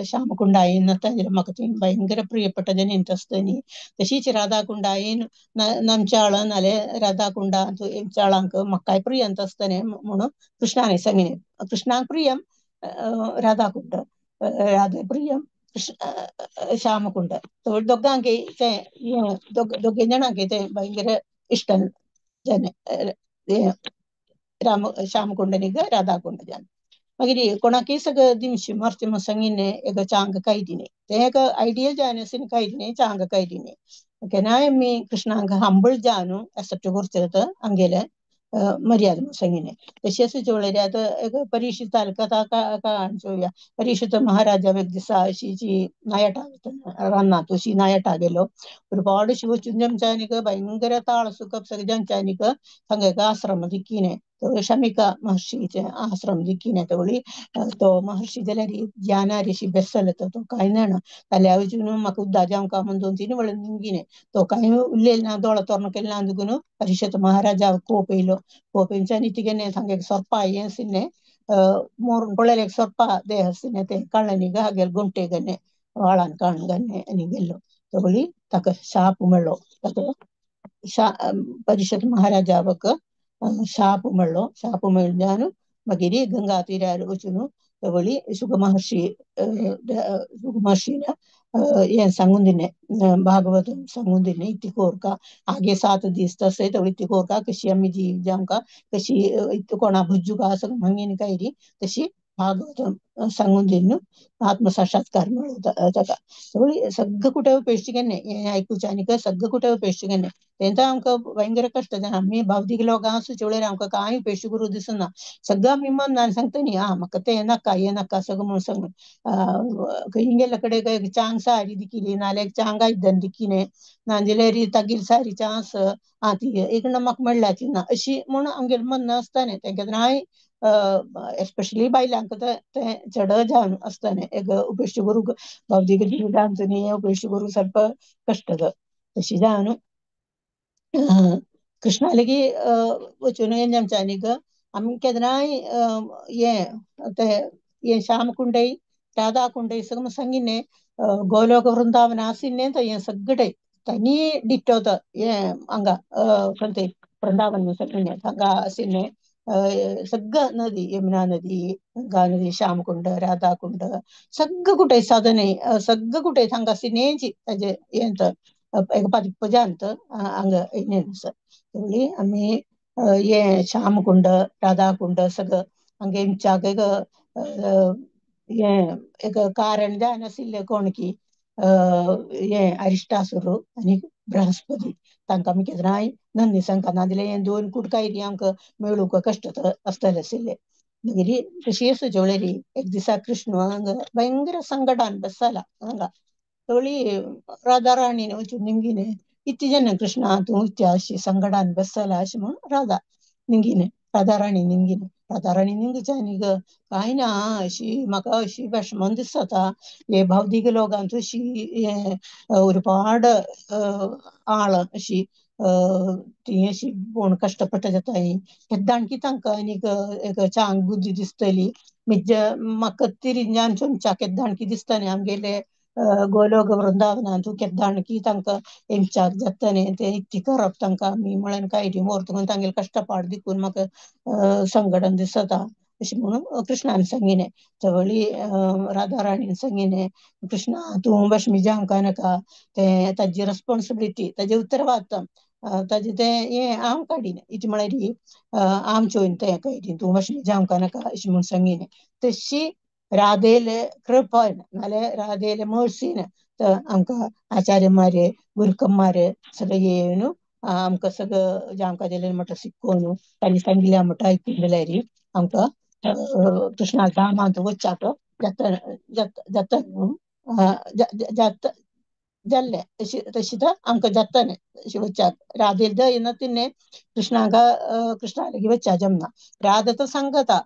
श्यामकुंडायन म्हाका ती भयंकर प्रियपट्ट जन आसतनी तशीच राधा कुंडायन नमचाळ नाले राधा कुंडा चाळांक म्हाकाय प्रियंत आसतलें म्हणून कृष्णाने सांगिलें. कृष्णाक प्रियम राधा कुंड राधे प्रियम श्यामकुंड दोगांक तें दोगे जाणांक तें भयंकर इश्ट जालें राम श्यामकुंडनीक राधाकुंड जालें. मागीर कोणाकय सगळं दिवशी मरचे म्हूण सांगिल्लें एक चांग कायदिने तें एक आयडियल जावन आसून कायदिने चांग कायदिने केन्नाय आमी कृष्णाक हंबल जावन एक्सेप्ट करचें आमगेलें मर्यादा म्हूण सांगिल्लें. तशेंच चोळ्यार आतां एक परीक्षित कथा चोवया. परीक्षित महाराजा एक दिसा अशी जी नायटा रानांत अशी नायटा गेलो उरफाट अशी वचून जमच्यानीक भयंकर ताळ सुकप सगळें जमच्यानीक थांगा एक आश्रम दिकिने तो शमिका महर्षीचे आश्रम दिकिने तवळी तो महर्षी जाल्यार ध्यानार अशी बेसलो तो कांय जाणा जाल्यार वचून म्हाका उद्दा जावंका म्हूण 2-3 वेळां निमगिने तो कांय उलयलें ना दोळो तोरण केलें ना देखून परीक्षित महाराजा कोप येयलो. कोप येवच्यानी तिगेने थांगा एक सोरपा हें आशिल्लें मोरून पळयलें एक सोरपा देह आशिल्लें तें काडलें हागेर गुंटे गने वाळान काडून गन्ने आनी गेल्लो. तवळी ताका शाप मेळ्ळो ताका परिषद महाराजाक शाप मेळ्ळो. शाप मेळ्ळ्यान मागीर गंगा तीरार वचून तवळी शुक महर्षी शुक महर्षीन हें सांगून दिलें भागवत सांगून दिलें इतली कोरका आगे 7 दीस तशें तवळी इतली कोरका कशी आमी जीव जावंका कशी कोणा भुज्जुका सगळें मागीर कायरी तशी भागवत सांगून दिवन आत्मसाक्षात्कार मेळ्ळो ताका. तवळी सगळं कुठे पेशटी केन्ना हें आयकुचें आनी सगळं कुठे पेशटी केन्ना तेंकां आमकां भयंकर कश्ट जाता. आमी भावदीक लोकां आसूचे वेळार आमकां कांय पेशटी करूं दिसना सगळं आमी मनान सांगता न्ही आं म्हाका तें नाका हें नाका सगळं म्हणून सांगून खंय गेल्ले कडेन एक चांग सारी दिकिली नाल्यार चांग आयदन दिकिलें नाजाल्यार तागेली सारी चांस आं ती एक म्हाका मेळ्ळ्या ती ना अशी म्हणून आमगेलें मन आसता न्ही तेंकां हांवें एस्पेशली बायलांक तें चड जावन आसतालें एक उपेश्ट करूंक भौदीक जिवितांत न्ही उपेश्ट करूंक ಸ್ವಲ್ಪ कश्ट तशी जावन कृष्णाले वचून हें आमच्यांनी आमी केन्नाय हें तें हें श्याम कुंडय राधा कुंडय सगळें सांगिन्ने गोलोक वृंदावन आसिन्ने तो हें सगळे तनी डिटो तो हें हांगा खंय वृंदावन सगळें हांगा आसिन्ने सगळं नदी यमुना नदी गंगा नदी श्यामकुंड राधाकुंड सगळं कुठे साधने सगळं कुठे हांगा आसिन्नेची ताजे हें तर एक पदिप्प जावन हांगा हें तेवळी आमी हें श्यामकुंड राधाकुंड सगळं हांगा हेंच्याक एक हें एक कारण जावन आशिल्लें कोण की हें अरिश्टासुर आनी बृहस्पती तांकां आमी केन्नाय नंदी सांगता नाजाल्यार हें दोन कुडकाय आमकां मेळूंक कश्ट आसतलें आशिल्लें. मागीर तशी सुचोवलेली एक दिसा कृष्ण हांगा भयंकर संकटान बसला हांगा तोळी राधाराणीन वचून निमगिने इत्ती जन कृष्णा तूं इत्या अशी संकटान बसला अशें म्हूण राधा निमगिने राधाराणी निमगिने राधाराणी निमगीच्या न्ही ग कांय ना अशी म्हाका अशी बेशमन दिसता हे भौदीक लोकांत अशी हें ഒരുപാട് आळ अशी ती अशी कोण कश्टपट्टा जाता केद्दाणकी तांकां आनीक एक चांग बुद्धी दिसतली मिज्ज म्हाका तिरिंजान चोमच्या केद्दाणकी दिसता न्ही आमगेले गोलोक वृंदावनांत केद्दाणकी तांकां हेंच्याक जाता न्ही तें इतकी करप तांकां आमी म्हळ्यार कांय व्हरतकून तांगेले कश्टपाट दिकून म्हाका संकटान दिसता अशें म्हणून कृष्णान सांगिलें. तवळी राधाराणीन सांगिलें कृष्णा तूं बेश्मी जावंक नाका तें ताजी रेस्पोन्सिबिलिटी ताजें उत्तरवादित्व ताजें तें हें हांव काडिना इतलें म्हळ्यार आम चोयन तें काडीन तूं बेश्मी जावंक नाका अशें म्हूण सांगिलें. तशी राधेले कृपन नाल्यार राधेले मर्सीन तर आमकां आचार्यमारे गुरुकम्मारे सगळे येवन आमकां सगळं जांकां दिलें म्हणटा शिकोवन तांणी सांगिल्लें म्हणटा आयकून जाल्यार आमकां कृष्णा धामांत वच्चाक जाता जाता जाता जाल्लें तशी तशी तर आमकां जाता न्ही अशें वच्चाक राधेल दयना तिन्ने कृष्णाक कृष्णा लागीं वच्चा जमना राधा तर सांगता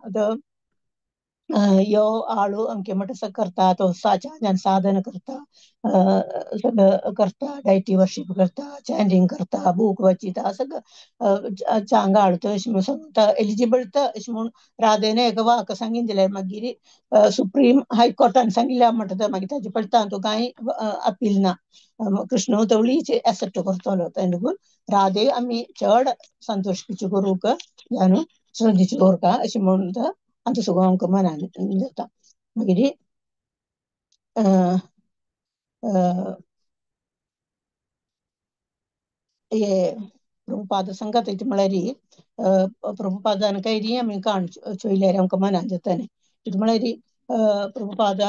यो आळू अमके म्हणटा करता तो साचा साधन करता सगळं करता डायटी वर्शिप करता चॅन्टिंग करता बूक वाचिता सगळं चांग आळू तर अशें म्हूण सांगता एलिजिबल तर अशें म्हूण राधेने एक वाक सांगीन दिल्यार मागीर सुप्रीम हायकोर्टान सांगिल्लें म्हणटा मागीर ताजे पडटा तूं कांय अपील ना कृष्ण तवळीच एक्सेप्ट करतलो तें देखून राधे आमी चड संतोष करूंक जाणू श्रद्धेची दवरता अशें म्हणून आमचो सगळो आमकां मनान जाता. मागीर हे प्रभुपाद सांगता ती म्हळ्यार प्रभुपादान काय आमी काण चोयल्यार आमकां मनान जाता न्ही कितें म्हळ्यार प्रभुपाद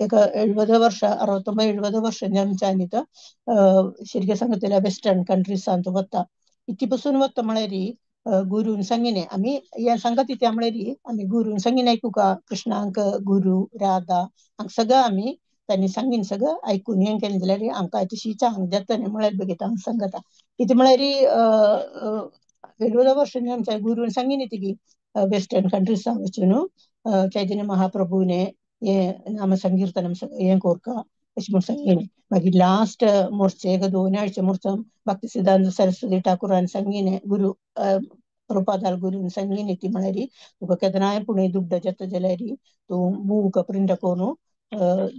एक 70 ವರ್ಷ 69 70 ವರ್ಷ आमच्यानी शिरगे सांगतल्या वेस्टर्न कंट्रीजांत वता इती पसून वता म्हळ्यार गुरून सांगिने आमी हें सांगता त्या म्हळ्यार आमी गुरून सांगिने आयकूका कृष्णांक गुरू राधा हांगा सगळं आमी तांणी सांगीन सगळं आयकून हें केलें जाल्यार आमकां तशी चांग जाता न्ही म्हळ्यार बेगीन हांव सांगता कितें म्हळ्यार 70 वर्सांनी आमच्या गुरून सांगिने ती वेस्टर्न कंट्रीजां वचून चैतन्य महाप्रभूने हें नामसंकीर्तനം हें कोरका अशें म्हूण सांगिलें. मागीर लास्ट मोर्चे एक 2 आळचे मोर्चा भक्ती सिद्धांत सरस्वती ठाकुरान सांगिलें गुरू प्रभुपादाल गुरून सांगिलें ती म्हळ्यार तुका केन्नाय पुणे दुड्ड जाता जाल्यार तूं बूक प्रिंट करून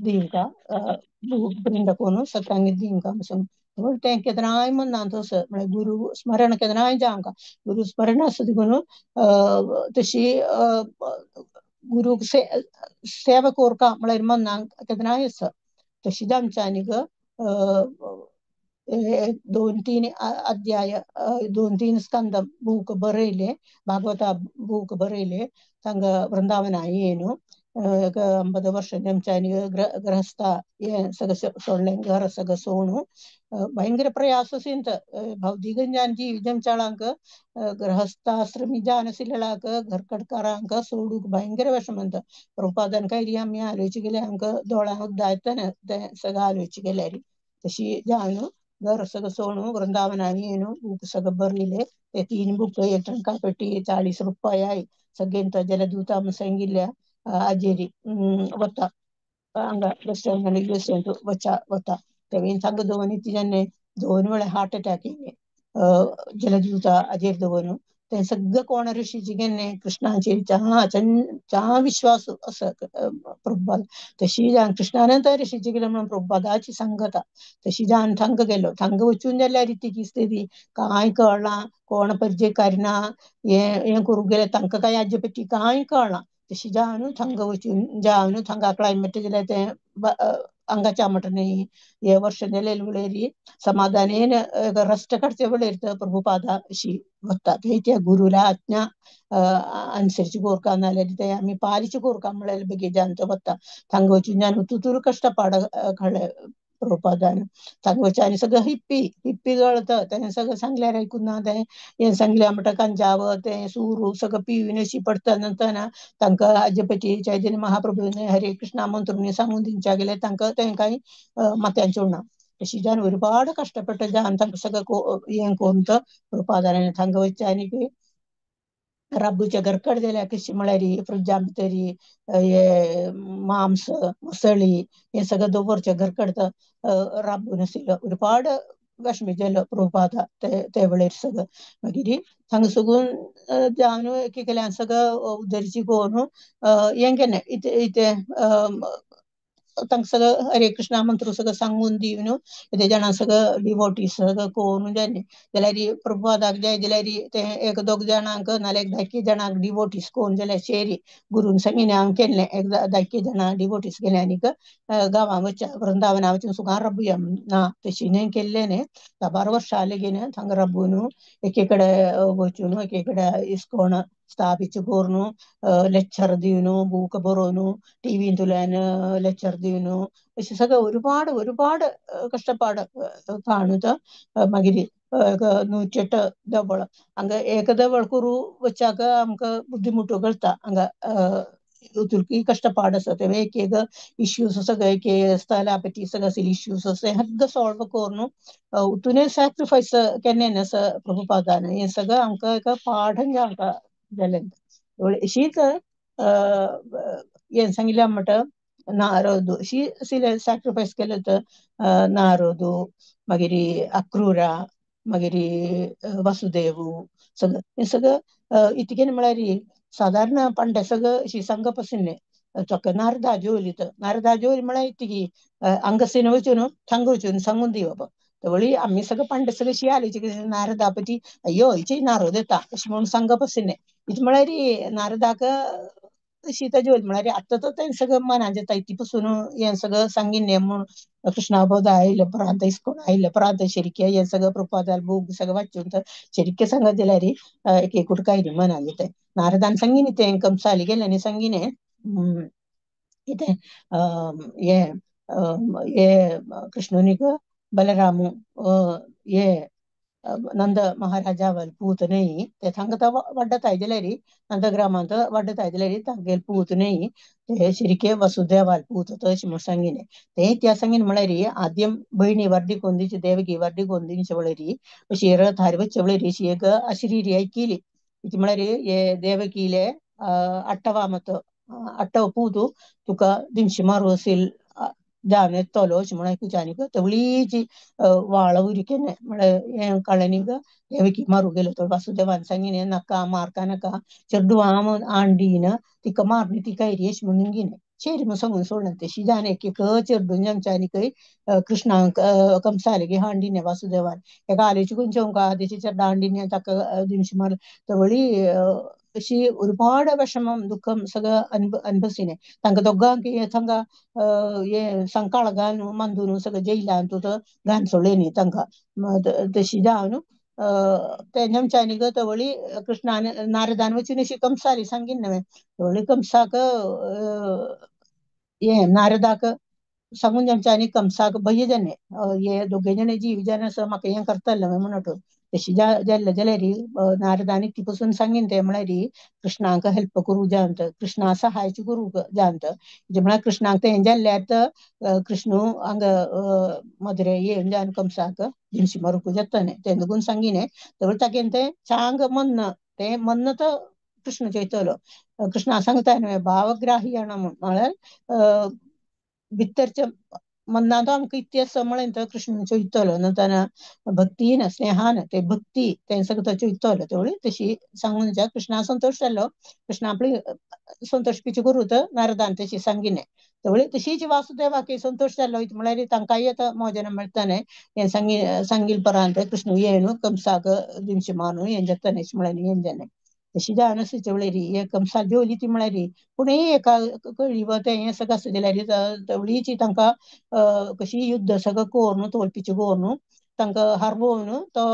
दिवंका बूक प्रिंट करून सत्संग दिवंका म्हणून तें केन्नाय मनांत तसो म्हळ्यार गुरू स्मरण केन्नाय जावंका गुरू स्मरण आसा देखून तशी गुरूक सेवा कोरका म्हळ्यार मनाक केन्नाय आसा तशीच आमच्या आनीक 2-3 अध्याय 2-3 स्कंद बूक बरयले भागवता बूक बरयले तांगा वृंदावना येवन एक 50 वर्ष आमच्या आनी गृहस्थ हें सगळें सोडलें घर सगळें सोडून भयंकर प्रयास आसीन भौदीक ज्ञान जीव गृहस्थाश्रमी जावन आशिल्ल्याक घरकडकारांक सोडूंक भयंकर विषमंत प्रभुपादान काय आमी आलोवचे गेल्यार आमकां दोळ्यांक उदक येता तें सगळें आलोवचे गेल्यार तशी जावन घर सगळं सोडून वृंदावनान येवन बूक सगळं भरलेले ते 3 बुक एक टंका पेटी 40 रुपया सगळेंत जलदूता सांगिल्ल्या आजेरी वता हांगा वेस्टर्न युएसएंत वचा वता तेवीन थांगा दवरून तिज्याने 2 वेळा हार्ट अटॅक येयले जलदूता आजेर दवरून ते सगळं कोण ऋषीची गेले कृष्णाचेर चा विश्वास असं प्रभुपाद तशी जान कृष्णानंतर ऋषीची गेले म्हणून प्रभुपादाची सांगता तशी जान थांग गेलो थांग वचून जाल्यार ती स्थिती काय कळना कोण परिचय करिना हें करूंक गेले तांकां काय हाजे पटी कांय कळना तशी जावन थांग वचून जावन थांगा क्लायमेट जाल्यार तें हांगाच्या मट न्ही हे वर्ष नेलेले वेळेर समाधानेन रस्ट काडचे वेळेर प्रभुपादा अशी वता ते गुरुला आज्ञा अनुसरिച്ച് കോർക്കാൻ ते आमी पालिച്ച് कोरका म्हळ्यार बेगीन वता थांग वचून जावन तुतूर कष्टपाड कळ्ळे प्रभुपादान थांग वचून आनी सगळं हिप्पी हिप्पी गळत तें सगळं सांगल्यार आयकून ना तें हें सांगल्यार म्हणटा कंजाव तें सुरू सगळं पिवन अशी पडटा नंतर तांकां हाजे पटी चैतन्य महाप्रभून हरे कृष्णा मंत्रुनी सांगून दिवच्या गेले तांकां तें कांय माथ्यान चोडना तशी जावन ഒരുപാട് കഷ്ടപ്പെട്ട് जावन तांकां सगळं हें करून तो प्रभुपादान थांग वचचें आनी रब्बूच्या घरकड जाल्यार कशी म्हळ्यार फ्रिजा भितर हे मांस मुसळी हे सगळं दवरचें घरकड राबून आशिल्लो ഒരുപാട് विशमित प्रभुपादा ते वेळेर सगळं मागीर थांगा सगून जावन एकेकल्यान सगळं उदरची करून हें केलें इतें इतें तांकां सगळं हरे कृष्णा मंत्र सगळं सांगून दिवन ते जाणां सगळं डिवोटीस सगळं करून जालें जाल्यार प्रभुपादाक जाय जाल्यार ते एक दोग जाणांक नाल्यार एक धायकी जाणांक डिवोटीस करून जाल्यार शेरी गुरून सांगिलें हांव केल्लें एक धायकी जाणां डिवोटीस गेले आनीक गांवां वचच्या वृंदावना वचून सुखान राबुया ना तशी न्हय केल्लें न्ही 12 वर्सां लेगीन थांगा राबून एके कडेन वचून एके कडेन इस्कोन स्थापित करून ലെക്ചർ दिवन ബുക്ക് बरोवन ടിവിന്തുലാൻ ലെക്ചർ दिवन अशें सगळें ഒരുപാട് ഒരുപാട് കഷ്ടപ്പാട് കാണുക. मागीर 108 देवळ हांगा एक देवळ करू वचाक आमकां बुद्धिमुटू करता हांगा तुर्की कष्टपाड आसा ते एक एक इश्यूज सगळे एक स्थला पटी सगळं इश्यूज आसा सगळं सॉल्व करून उतून सॅक्रिफायस केन्ना आसा प्रभुपादान हें सगळं आमकां एक पाठ आमकां जालें. अशीच हें सांगिल्लें म्हणटा नारद अशी सॅक्रिफायस केलें तर नारद मागीर अक्रुरा मागीर वासुदेव सगळं हें सगळं इतकें म्हळ्यार साधारण पंडे सगळं अशी सांगप आशिल्लें चोक नारदा जोली तर नारदा जोली म्हळ्यार इतकी हांगासून वचून थांगा वचून सांगून दिवप तवळी आमी सगळं पंडे सगळं अशी आली नारदा पटी अय्यो हिची नारद येता अशें म्हणून सांगप आशिल्लें. इतलें म्हळ्यार नारदाक अशी जोली म्हळ्यार आतां तर तें सगळं मनान जाता इती पसून हें सगळं सांगिल्लें म्हूण कृष्णाबोध आयले प्रांत इस्कोन आयले प्रांत शरिके हें सगळं प्रपादाल बूक सगळं वाचून तर शरिके सांगत जाल्यार एक एक काय मनान जाता. नारदान सांगिल्लें तें कंसाली गेल्यांनी सांगिल्लें इतें हें हे कृष्णुनीक बलरामू हे नंद महाराजा पूत न्हय ते थांगा वाडटाय जाल्यार नंदग्रामांत वाडटाय जाल्यार तांगेले पूत न्हय ते शिरके वसुदेवाल पूत अशें म्हूण सांगिल्लें. ते इतिहास सांगिल्लें म्हळ्यार आद्यम भयणी वर्दी कोंदीची देवकी वर्दी कोंदीचे वेळार अशी रथार वचचे वेळार अशी एक अशरीरी आयकिली ती म्हळ्यार हे देवकीले अट्टवा मत अट्टव पूत तुका दिमशी मारू असेल जावन येतलो अशें म्हणून आयकुचें आनीक तवळीची वाळ उरी केन्ना म्हळ्यार हें कळ्ळें देवकी मारू गेलो तो वासुदेवान सांगिल्लें नाका मारका नाका चेडवां आंडीन तिका मारनी तिका अशें म्हणून गेलें शेरी म्हूण सांगून सोडलें. तशी जावन एक एक चेडून आमच्यानी कृष्णाक कंसाले गे हांडिने वासुदेवान एका आलेची खंयच्या आदेची चेड्डा हांडिने ताका दिमशी मारले तवळी अशी ഒരുപാട് വിഷമം ദുഃഖം सगळं अनुभवसिने तांकां दोगांक थांगा हे संकाळ घालून मंदून सगळं जैलान तुजो घाण सोडले न्ही तांकां तशी जावन तेंच्यानी तवळी कृष्णान नारदान वचून अशी कंसाली सांगिल्लें नव्हे तवळी कंसाक हे नारदाक सांगून आमच्यानी कंसाक भंय जालें हे दोगे जाण जीव जाण आसा म्हाका हें करतलें म्हणून. तशी जाल्ले जाल्यार नारदान ती पसून सांगीन ते म्हळ्यार कृष्णाक हेल्प करूं जावंत, कृष्णा सहाय्य करूंक जावंत. म्हळ्यार कृष्णाक तें जाल्ल्यार तर कृष्ण हांगा मदुरे येवन जावन कंसाक दिमशी मारूंक जाता न्ही, तें देखून सांगिने. तर तागेन तें चांग मन्न तें मन्न तर कृष्ण चोयतलो. कृष्णा सांगता न्हय भावग्राही म्हूण, म्हळ्यार भितरच्या मन्नांत आमकां इतिहास म्हळें तर कृष्ण चोयतलो नंतर भक्तीन स्नेहान ते भक्ती तें सगळं चोयतलो. तेवळी तशी सांगून कृष्णा संतोष जालो, कृष्णा आपली संतोष पिची करू तर नारदान तशी सांगिने. तेवळी तशीच वासुदेवाक संतोष जालो म्हळ्यार तांकांय आतां मोजन मेळटा न्हय हें सांगी सांगील परांत कृष्ण येवन कंसाक दिमशी मारून हें जाता न्हय म्हळ्यार हें जालें. तशी जावन आसा तेवळी हे कंसा जेवली ती म्हळ्यार पूण एका कळ्ळी तें हें सगळें आसा जाल्यार तेवळीची तांकां कशी युद्ध सगळें करून तोलपीचें करून तांकां हारोवन तो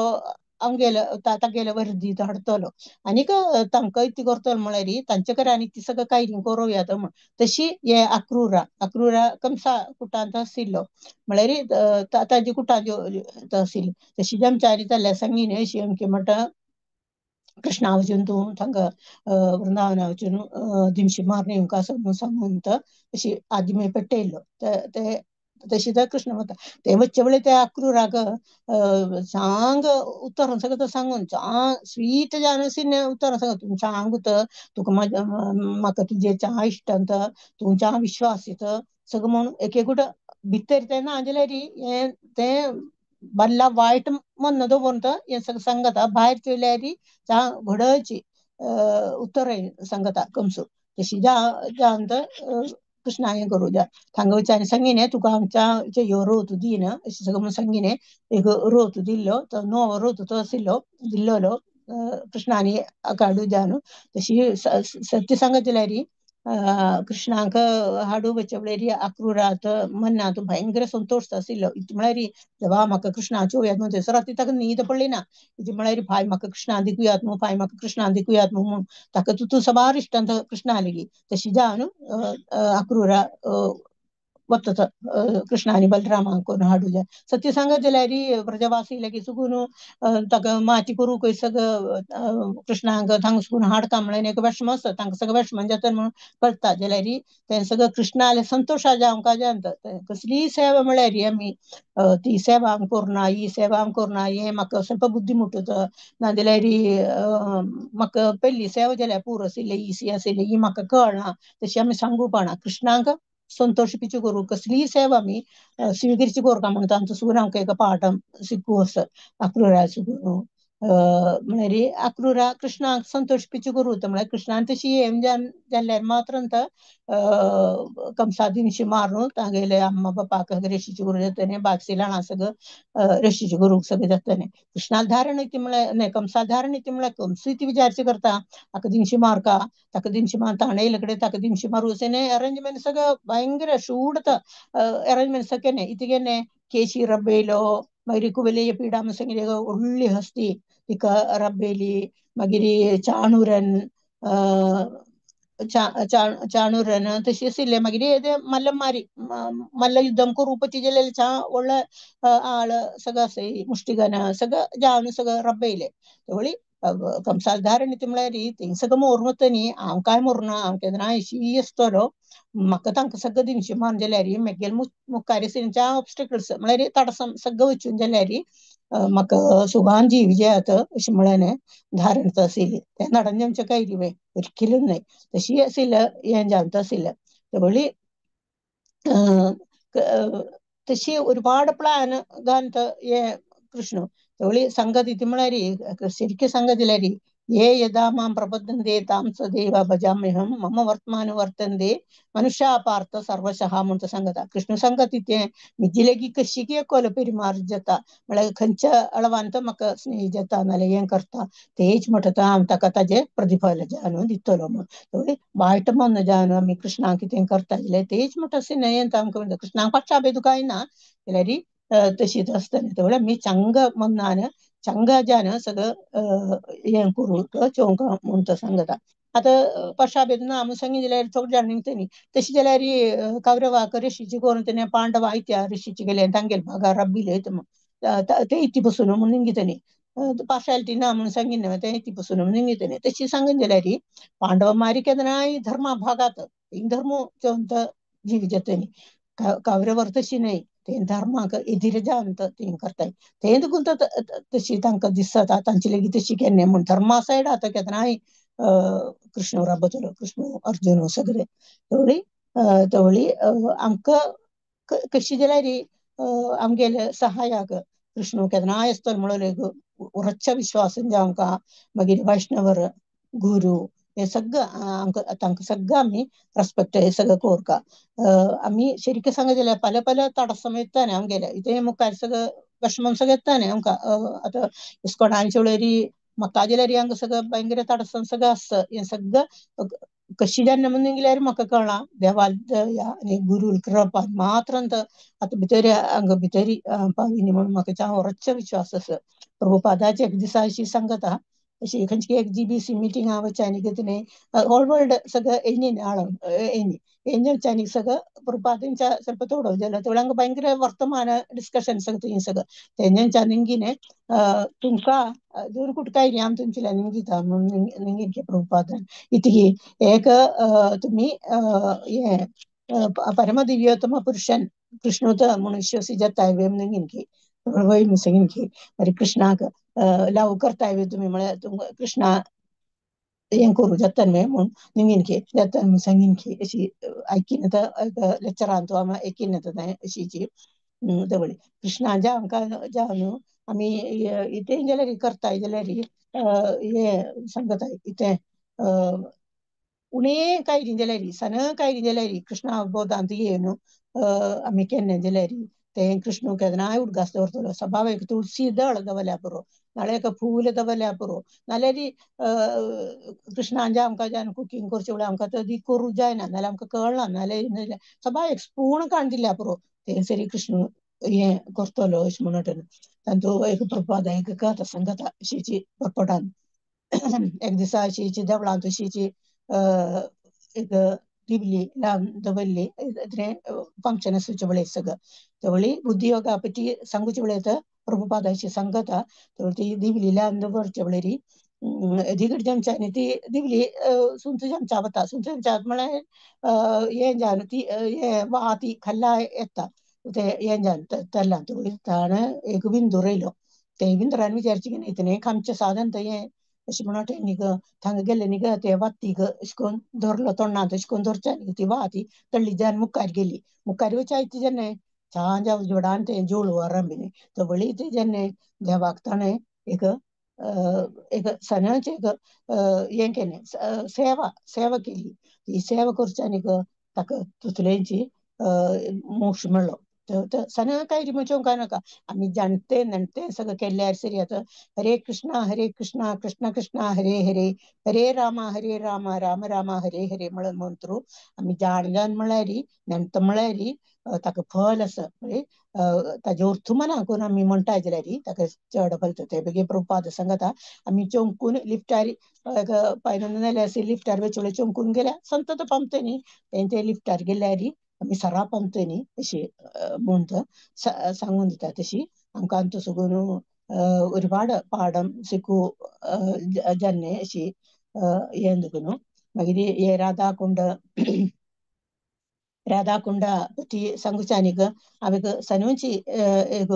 आमगेले तागेले वर्दी तो हाडटलो आनीक तांकां इतलें करतलो म्हळ्यार तांचे कडेन आनी ती सगळें कांय करूया म्हण. तशी हे अक्रुरा अक्रुरा कंसा कुटांत आशिल्लो म्हळ्यार ताजे कुटां आशिल्ली. तशी आमच्या जाल्ल्या सांगिने अशी अमकें म्हणटा कृष्णा वचून तूं थांगा वृंदावना वचून दिमशी मारून येवंक आसा म्हणून सांगून तर अशी आदमी पेटयल्लो ते तशी तर कृष्ण म्हणटा. ते वच्चे वेळे त्या अक्रुराक चांग उत्तर सगळं सांगून चांग स्वीट जावन उत्तर सांग तूं चांग तुका म्हाका तुजे चा इश्ट तूं चा विश्वास सगळं म्हणून एक एकूट भितर तें ना जाल्यार हें तें बल्ला वायट मन दवरून हें सगळें सांगता, भायर चोयल्यार चा घडची उत्तर सांगता कंसू. तशी जावन कृष्णा हें करूं जा थांगा वचून सांगिने तुका आमच्या ह्यो रोत दीन अशें सगळें म्हणून सांगिने. एक रोत दिल्लो तो नवो रोत तो आशिल्लो दिल्लोलो कृष्णानी काडू जावन. तशी सत्य सांगत जाल्यार कृष्णाक हाडू वच्चे वेळार अक्रुरात मनांत भयंकर संतोष आशिल्लो. म्हळ्यार देवा म्हाका कृष्णाच्यो याद म्हणून थंयसर राती ताका न्हीद पडली ना. म्हळ्यार फाय म्हाका कृष्णा दिकूयात म्हूण, फाय म्हाका कृष्णा दिकूयात म्हूण ताका तूं सबार इश्टांत कृष्णा लेगी. तशी जावन अक्रुरा वता कृष्णा आनी बलरामाक करून हाडू जाय. सत्य सांगत जाल्यार व्रजवासी लागीं चुकून ताका माती करूंक सगळं कृष्णाक थांग सुकून हाडका म्हळ्यार एक वेशम आसता तांकां सगळें वेशमन जाता म्हणून कळटा जाल्यार तें सगळं कृष्णाले संतोशा जावंक जाता. कसलीय सेवा म्हळ्यार आमी ती सेवा आम करुना ही सेवा आम करुना हें म्हाका ಸ್ವಲ್ಪ बुद्धी मुटता नाजाल्यार म्हाका पयली सेवा जाल्यार पुरो आशिल्ली ही आशिल्ली ही म्हाका कळना तशी आमी सांगूपाना. कृष्णाक संतोष पिचू करूं कसलीय सेवा आमी स्विकारची करूं काय म्हणटा आमचो सुगून आमकां एका पाठ शिकू आसा अक्रुरा सुगून म्हळ्यार अक्रुरा कृष्णाक संतोष पिचू करूं म्हळ्यार कृष्णान तशी हें जाल्यार मात्र कंसा दिमशी मारून तागेले अम्मा बापाक रेशीची करूं जातलें बागसी ल्हान सगळं रेशीची करूंक सगळें जातलें. कृष्णाक धारण ती म्हळ्यार न्हय कंसा धारण ती म्हळ्यार कंसूय ती विचारची करता ताका दिमशी मारका ताका दिमशी मार ताणें येयले कडेन ताका दिमशी मारू अशें अरेंजमेंट सगळं भयंकर शूड अरेंजमेंट सगळें इतकें केशी रब्बेलो मागीर कुवेले पीडा सांगिल्ले व्हडली हस्ती तिका रब्बेली मागीर चाणूरन चाणूरन तशी आशिल्ले. मागीर ते मल्लमारी मल्ल युद्धम करूपाची गेलेले चा व्हडले आळ सगळं आसा मुष्टिगन सगळं जावन सगळं रब्बयले. तेवळी कंसाल धारण ती म्हळ्यार थिंग सगळं मोरून वता न्ही हांव कांय मोरना हांव केन्ना अशी आसतलो म्हाका तांकां सगळें दिमशी मारून जाल्यार मागीर मुखार ऑब्स्टिकल्स म्हळ्यार तडसम सगळें वचून जाल्यार म्हाका सुगान जीव जात अशें म्हळ्यार धारण आशिल्ली. तें नडन आमचें कांय ഒരിക്കലും न्हय तशी आशिल्लें हें जावन आशिल्लें. तेवळी तशी ഒരുപാട് പ്ലാൻ ഗാനത്ത് കൃഷ്ണ तेवळी संगत ती म्हळ्यार ശരിക്കും സംഗതിലാരി ये यदा मां प्रपद्यन्ते तां सदैव भजाम्यहं मम वर्तमान वर्तन्ते मनुष्या पार्थ सर्वशः म्हणून सांगता. कृष्ण संगत तें मिजिलेगी कशी कोल पेरिमार जाता म्हळ्यार खंयच्या अळवान तो म्हाका स्नेह जाता नाल्यार हें करता तेच म्हणटा हांव ताका ताजें प्रतिफल जावन दितलो म्हूण. तेवळी वायट मन जावन आमी कृष्णाक कितें करता जाल्यार तेच म्हणटा अशें न्हय आमकां म्हणटा कृष्णाक पश्चाताप कांय ना जाल्यार तशीच आसतलें. तेवळी आमी चंग मनान चंगाजान सगळं हें करूंक चोवंक म्हूण तो सांगता. आतां पश्चाताप ना म्हूण सांगी जाल्यार थोडे जाण निमतनी तशी जाल्यार कौरवाक ऋषीची करून तेणे पांडवा आयत्या ऋषीची गेले तांगेले भागार रब्बिले ते इती बसून म्हणून निमगितनी. पार्शालिटी ना म्हणून सांगिल्लें तें ती पसून निंगितलें तशी सांगून जाल्यार പാണ്ഡവന്മാർക്ക് അതിനായി ധർമ്മഭാഗത്ത് ധർമ്മ ജീവിച്ചത്തേനി കൗരവർ तशी न्हय ते धर्माक एदिरे जावन ते करताय ते देखून तशी तांकां दिसता तांचे लेगीत तशी केन्ना म्हूण धर्मा सायड आतां केन्नाय कृष्ण राबतलो कृष्ण अर्जुन सगळे तेवळी तेवळी आमकां कशी जाल्यार आमगेले सहायाक कृष्ण केन्नाय आसतलो म्हणून एक उरच्छ विश्वास आमकां मागीर वैष्णवर गुरु हे सगळं आमकां तांकां सगळं आमी रेस्पेक्ट हे सगळं कोरका आमी ശരിക്കും सांगत जाल्यार പല പല തടസ്സം എത്താനേ आमगेले इथे मुखार सगळं വിഷമം सगळं येताने आमकां आतां इस्कॉनान चोळरी म्हाका जाल्यार हांगा सगळं भयंकर तडसम सगळं आसता हें सगळं कशी जेन्ना म्हणून गेल्यार म्हाका कळना देवाल दया आनी गुरूल कृपा मात्र आतां भितर हांगा भितर पाविनी म्हणून म्हाका उरच्च विश्वास आसा. प्रभुपादाचे एक दिसा अशी सांगता अशी खंयची एक जीबीसी मिटींग आहा वच्चानी कितें ऑल वर्ल्ड सगळं येयनी आळम येयनी येयनी वच्चानी सगळं प्रभुपादांच्या ಸ್ವಲ್ಪ ತೋಡೋ ಜಲ ತೋಳಂಗ ಭಯಂಕರ ವರ್ತಮಾನ ಡಿಸ್ಕಷನ್ सगळं थंय सगळं तेंच्या निंगिने तुमकां दोन कुटकाय आम तुमच्या निंगिता म्हणून निंगिनके प्रभुपादान इतकी एक तुमी हे परमदिव्योत्तम पुरुषन कृष्णोत म्हणून विश्वसी जाताय वे निंगिनकी वय सांगिनकी मागीर कृष्णाक लव करताय वे तुमी म्हळ्यार तुमकां कृष्णा हें करूं जाता न्हय म्हूण निंगिनकी जाता म्हूण सांगिनकी अशी आयकीन आतां लेक्चरान तो आमी आयकीन येता तें अशीची तेवळी कृष्णाच्या आमकां जावन न्हू आमी इतें जाल्यार करताय जाल्यार हें सांगता इतें उणें कांय जाल्यार सन कांय जाल्यार कृष्णा अवबोधांत येवन आमी केन्ना जाल्यार तें कृष्ण केन्नाय उडगास दवरतलो सभाव एक तुळसी दळ दवरल्या पुरो नाल्यार एक फूल दवरल्या पुरो नाल्यार कृष्णान आमकां जावन कुकींग करचें म्हळ्यार आमकां ती करूं जायना नाल्यार आमकां कळना नाल्यार सभा एक स्पूण काडून दिल्या पुरो तें सरी कृष्ण हें करतलो अशें म्हणून तांचो एक प्रपाद एक कथा सांगता अशीची परपटान एक दिसा अशीची देवळांत अशीची एक दिवली लावन दवरली फंक्शन आसूचे वेळे सगळं तेवळी बुद्धियोगा पറ്റി सांगूचे वेळे प्रभुपादाची सांगता तेवळी ती दिवली लावन दवरचे वेळेरी एदी जमच्यानी ती दिवली सुंच चमचा वता सुंच चमचा म्हळ्यार हें जावन ती हें वाती खाल्ला येता ते हें जावन तेलान तेवळी ताणें एक बिंदू रोयलो ते बिंदरान विचारचें की न्ही आमचें साधन तें हें अशें म्हणून न्ही ग थांगा गेले न्ही ग ते वातीक अशें करून धरलो तोंडांत अशें करून धरच्या न्ही ती वाती तळ्ळी जावन मुखार गेली मुखार वचायची जेन्ना छान उजवाडान तें जोळ आरंभिनी तवळी ती जेन्ना देवाक ताणें एक एक सणाचें एक हें केलें सेवा सेवा केली ती सेवा करच्या न्ही ग ताका तुतलेंची मोक्ष मेळ्ळो. सण काय रिमोचो काय नाका आमी जाणते नणते सगळं केल्यार सरी आतां हरे कृष्णा कृष्ण कृष्ण हरे हरे हरे रामा राम राम हरे हरे म्हणून मंत्रू आमी जाण जाण म्हळ्यार नेणत म्हळ्यार ताका फल आसा म्हणजे ताजे अर्थ मना करून आमी म्हणटा जाल्यार ताका चड फल ते बेगीन प्रभुपाद सांगता आमी चमकून लिफ्टार एक पायन लिफ्टार वचोले चमकून गेल्या संतत पामते न्ही तेंचे लिफ्टार गेल्यार आमी सराप पामते न्ही अशी म्हणटा सांगून दिता तशी आमकां तसो ഒരുപാട് പാഠം സിക്കു ജന്നെ अशी हें देखून मागीर हे राधाकुंड राधाकुंड पറ്റി सांगुच्यानीक हांवें सनूची एक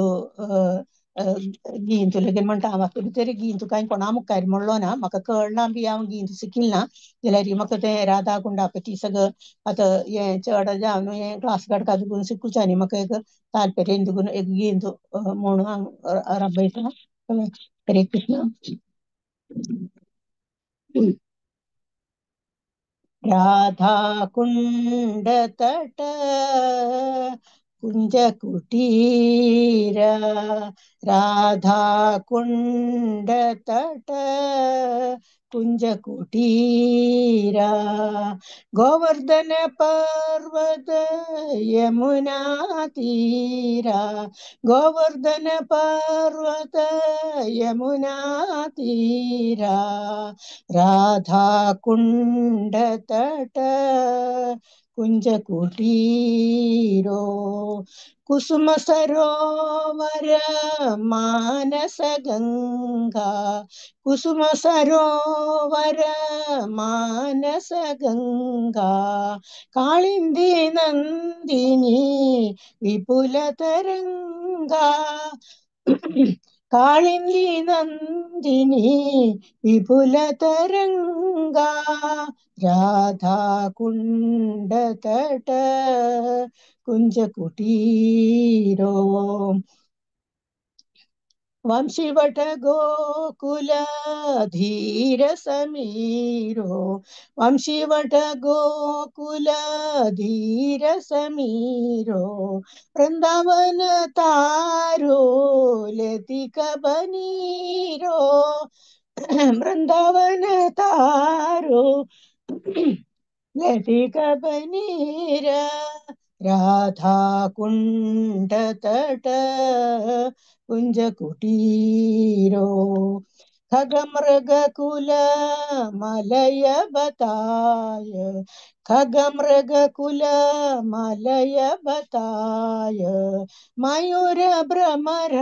गींतू लगीन म्हणटा म्हाका भितर गींतू कांय कोणा मुखार म्हणलो ना म्हाका कळना बी हांव गींतू शिकिल ना जाल्यार म्हाका तें राधाकुंडा पटी सगळं आतां हें चड जावन हें क्लास काडटा देखून शिकूच्यानी म्हाका एक ताल्पर्य देखून एक गींतू म्हणून हांव राबयता. हरे कृष्ण. राधाकुंड तट कुंज कुटीर राधाकुंड तट कुंज कुटीर गोवर्धन पर्वत यमुना तीरा गोवर्धन पर्वत यमुना तीरा राधाकुंड तट कुंज कुटीरो कुसुम सरोवर मानस गंगा, कुसुम सरोवर मानस गंगा, कालिंदी नंदिनी विपुल तरंगा, कालिंदी नंदिनी विपुल तरंगा, राधा कुंड तट कुंज कुटीरो। वंशीवट गोकुल धीर समीरो, वंशीवट गोकुल धीर समीरो, वृंदावन तारो लतिक बनीरो, वृंदावन तारो लतिक बनीर, राधा कुंड तट कुंज कुटीरो। खगमृगकुल मलय बताय, खगमृगकुल मलय बताय, मयूर भ्रमर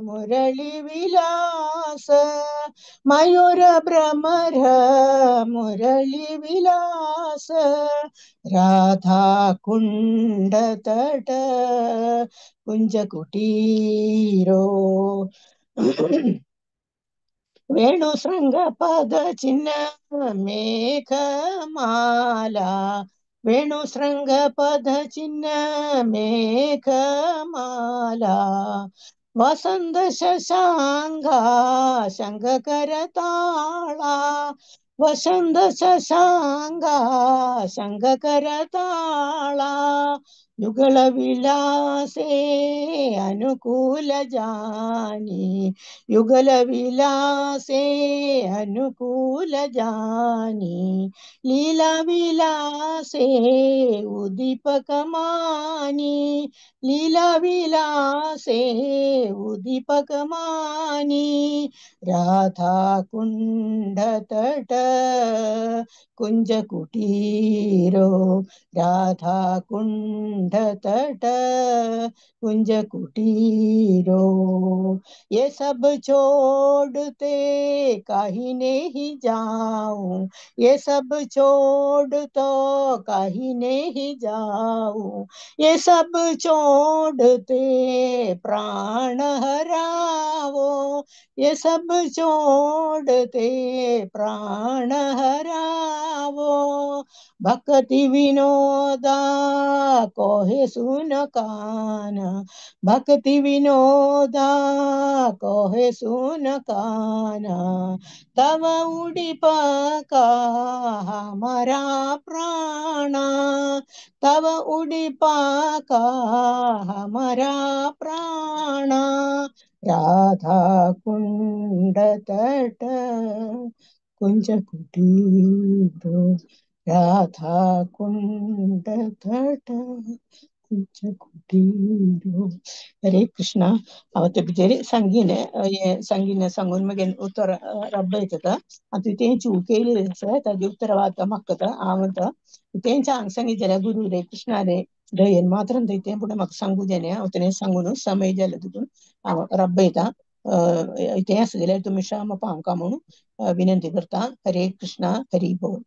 मुरली विलास, मयूर भ्रमर मुरली विलास, राधा कुंड तट कुंज कुटीरो। वेणुशृंग पद चिन्ह मेघमाला, वेणुशृंग पद चिन्ह मेघमाला, वसंत शशांगा शंख करताळा, वसंत शशांगा शंख करताळा, युगल विलासे अनुकूल जानी, युगल विलासे अनुकूल जानी, लीला विलासे उदीपक मानी, लीला विलासे उदीपक मानी, राधा कुंड तट कुंज कुटीरो, राधा कुंड तट कुंज कुटीरो। ये सब छोड़ते कहीं नहीं जाऊं, ये सब छोड़ तो कहीं नहीं जाऊं, ये सब छोड़ते प्राण हरावो, ये सब छोड़ते प्राण हरावो, भक्ति विनोदा कोहे सुन कान, भक्ति विनोदा कोहे सुन कान, तव उड़ी पका हमारा प्राणा, तव उड़ी पका हमारा प्राणा, राधा कुंड तट कुंज कुटीरो, राधा कुंड तट कुंज कुटीरो। हरे कृष्णा. हांव ते भितर सांगिलें, हें सांगिल्लें सांगून मागीर उत्तर रब्ब येता. आतां तें चूक केली आसा ताजें उत्तर आतां म्हाका हांव म्हणटा तेंच हांगा सांगीत जाल्यार गुरू रे कृष्णा रे दयेन मात्र तें पूण म्हाका सांगू जालें. हांव तेणें सांगून समय जालें तितून हांव रब्ब येता. तें आसा जाल्यार तुमी श्याम पावंका म्हणून विनंती करता. हरे कृष्णा. हरी बोल.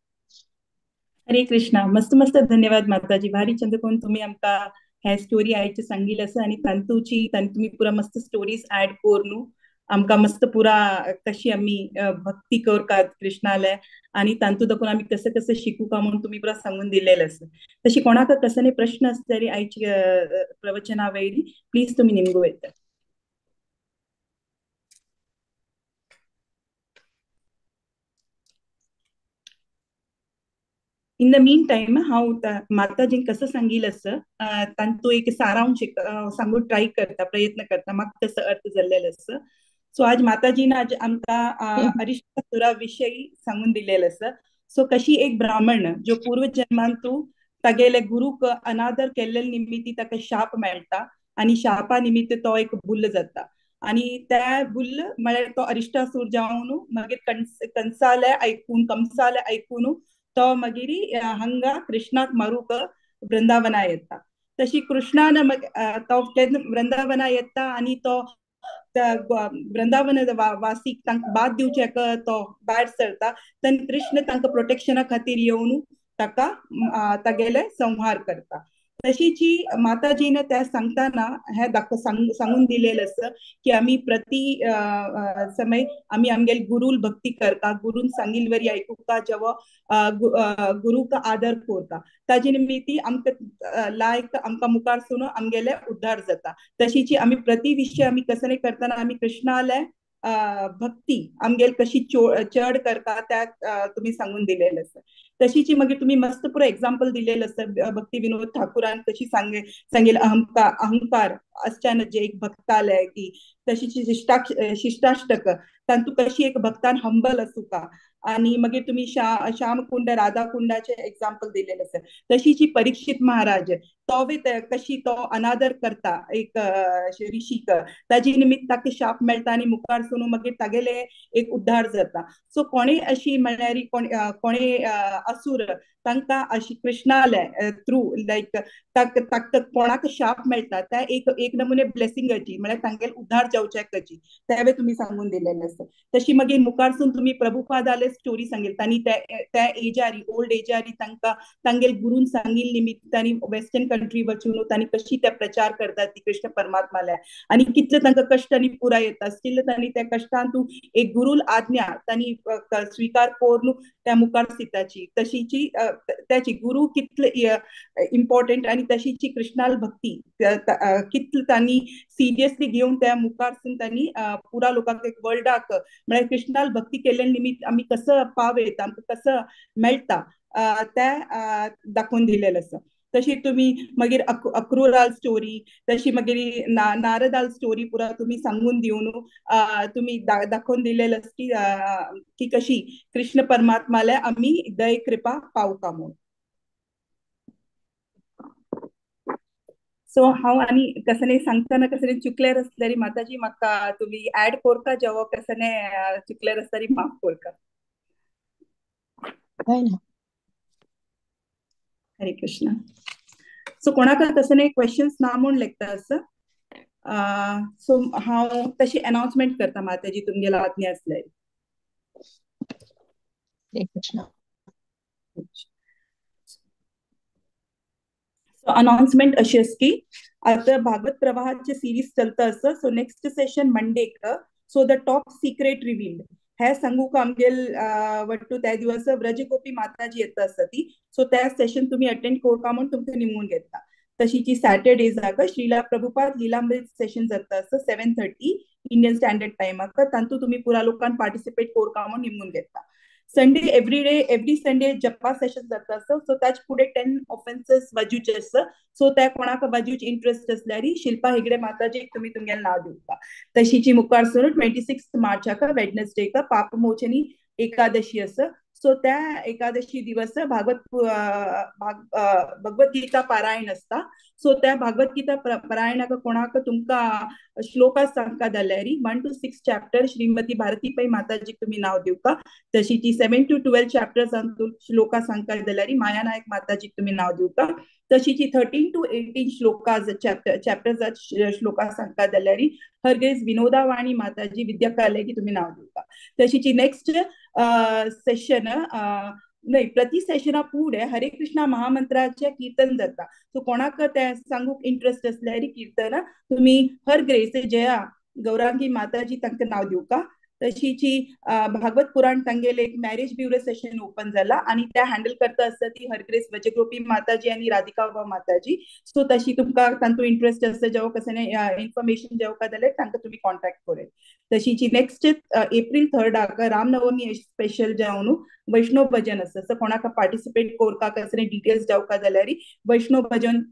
हरे कृष्णा. मस्त मस्त धन्यवाद माताजी. भारी चंद्रकोण तुम्ही आमका हे स्टोरी आयची सांगिल आसा आणि तांतूची तुम्ही पुरा मस्त स्टोरीज ऍड करून आमका मस्त पुरा कशी आमी भक्ती करतात कृष्णाले आणि तांतू दाखवून आमी कसं कसं शिकू का म्हणून तुम्ही पुरा सांगून दिलेलं आसा. तशी कोणाक कसले प्रश्न आसतरी आयची प्रवचना वयली प्लीज तुम्ही निमगो येता. इन the mean time हांव माताजींक कसं सांगील असं तांतू एक सारांश सांगू ट्राय करता, प्रयत्न करता म्हाका तसो अर्थ जाल्लेलो आसा. सो आज माताजीन आज आमकां अरिष्टासुरा विशयी सांगून दिलेलो आसा. सो कशी एक ब्राह्मण जो पूर्व जन्मांतू तागेले गुरूक अनादर केल्ले निमित्ती ताका शाप मेळटा आनी शापा निमित्त तो एक बुल्ल जाता आनी त्या बुल्ल म्हळ्यार तो अरिष्टासूर जावन मागीर कंसाले आयकून कंसाले आयकून तो मागीर हांगा कृष्णाक मारूंक वृंदावना येता. तशी कृष्णान तो तेन्ना वृंदावना येता आनी तो वृंदावन वासीक तांकां बाद दिवचेक तो भायर सरता तेन्ना कृष्ण तांकां प्रोटेक्शना खातीर येवन ताका तागेले संहार करता. तशीची माताजीन त्या सांगताना हे सांगून दिलेलं आसा की आमी प्रति समय आमी आमगेले गुरूल भक्ती करता, गुरून सांगिल वरी आयकुका, जेव्हा गुरूक आदर करता, ताजे निमित्ती आमकां लायक आमकां मुखार सून आमगेले उद्धार जाता. तशीची आमी प्रति विशय आमी कसने करतना आमी कृष्णाले भक्ती आमगेल कशी चड करता त्या तुम्ही सांगून दिलेलं आसा. तशीची मागीर तुम्ही मस्त पुरो एग्जाम्पल दिलेलं आसा भक्ती विनोद ठाकूरान कशी सांगेल अहंकार असच्यान जे एक भक्ताले की तशीची शिष्टाष्टक तांतू कशी एक भक्तान हंबल आसूका आणि मागीर तुम्ही श्यामकुंड राधाकुंडाचे एग्जाम्पल दिलेलं आसा. तशीची परीक्षित महाराज तो कशी तो अनादर करता एक ऋषीक, ताजी निमित्त ताका शाप मेळटा आनी मुखार सून मागीर तागेले एक उद्धार जाता. सो कोणे अशी म्हळ्यार कोणे असुर तांकां अशी कृष्णाले थ्रू लायक ताका कोणाक शाप मेळटा त्या एक एक नमुने ब्लेसिंगाची म्हळ्यार तांगेले उद्धार जावच्याकाची तेवे तुमी सांगून दिलेलें आसा. तशी मागीर मुखारसून तुमी प्रभुपादाले स्टोरी सांगेल तांणी त्या एजारी ओल्ड एजारी तांकां तांगेले गुरून सांगिल्ले निमित्त तांणी वेस्टर्न कंट्री वचून तांणी कशी ते प्रचार करतात ती कृष्ण परमात्माले आनी कितले तांकां कश्ट आनी पुराय येता स्टील तांणी त्या कश्टान तूं एक गुरूल आज्ञा तांणी स्विकार करून त्या मुखार सीताची तशीची त्याची गुरु कितले इम्पॉर्टंट आनी तशीची कृष्णाल भक्ती कितले तांणी सिरियसली घेवन त्या मुखारसून तांणी पुरा लोकांक एक वर्ल्डाक म्हळ्यार कृष्णाल भक्ती केल्ले निमित्त आमी कसं पाव येता आमकां कसं मेळटा त्या दाखोवन दिलेलं आसा. तशी तुम्ही मागीर अक्रूराल स्टोरी तशी मागीर नारदाल स्टोरी पुरा तुम्ही सांगून दिवन तुम्ही दाखोवन दिलेलं की की कशी कृष्ण परमात्माले आमी दय कृपा पावता म्हणून. सो हांव आनी कसने सांगतना कसने चुकले आसल्यार माताजी म्हाका तुमी ऍड करता जेव्हा कसने चुकले आसल्यार माफ करता. हरे कृष्ण. सो कोणाक तसं क्वेश्चन्स ना म्हूण लेखता आसा. सो हांव तशी अनाउन्समेंट करता माताजी तुमगेलो आज्ञा आसल्यार. हरे कृष्ण. सो अनाउन्समेंट अशी आसा की आतां भागवत प्रवाहाचे सिरीज चलता आसा. सो नेक्स्ट सेशन मंडेक so the top secret revealed हे सांगूक आमगेल वट्टू त्या दिवस व्रजगोपी माताजी येता आसा ती. सो त्या सेशन तुम्ही अटेंड करता म्हूण तुमकां निमून घेता. तशीची सॅटर्डेजाक श्रीला प्रभुपाद लीलामृत सेशन जाता आसा 7:30 इंडियन स्टँडर्ड टायमाक तांतू तुमी पुरा लोकांक पार्टिसिपेट करता म्हूण निमून घेता. Sunday every day every Sunday japa session जाता आसा. सो ताचे फुडें 10 ऑफेन्सेस वाजूचे आसा. सो त्या कोणाक वाजूचे इंट्रस्ट आसल्यार शिल्पा हेगडे माताजीक तुमी तुमगेलें नांव दिवपा. तशीची मुखार सून 26 मार्चाक वेडनेसडेक पापमोचनी एकादशी आसा. सो त्या एकादशी दिवस भगवद्गीता पारायण आसता. सो त्या भगवद्गीता पारायणाक कोणाक तुमकां श्लोका सांगता जाल्यार 1 to 6 chapter Shrimati Bharati Pai माताजीक तुमी नांव दिवका. तशीची 7 to 12 chapters shloka सांगता जाल्यार माया नायक माताजीक तुमी नांव दिवका. तशीची 13 to 18 shloka chapters shloka सांगता जाल्यार हरगेज विनोदावाणी माताजी विद्याकालयकी तुमी नांव दिवका. तशीची नेक्स्ट सेशन नाही प्रति सेशना फुडें हरे कृष्णा महामंत्राचे कीर्तन जाता. सो कोणाक ते सांगूक इंट्रस्ट आसल्यार कीर्तन तुमी हर ग्रेस जया गौरांगी माताजी तांकां नांव दिवका. तशीची भागवत पुराण तांगेले एक मॅरेज ब्युरो सेशन ओपन जाला आनी त्या हँडल करता आसता ती हरग्रेस वजगोपी माताजी आनी राधिका माताजी. सो तशी तुमकां तांतूं इंट्रस्ट आसता जेव्हा कसने इन्फॉर्मेशन जेवका जाल्यार तांकां तुमी कॉन्टॅक्ट करूं. तशीची नेक्स्ट एप्रील 3 रामनवमी स्पेशल जावन वैष्णव भजन आसा. सो कोणाक पार्टिसिपेट करपाक कसले डिटेल्स जावका जाल्यार वैष्णव भजन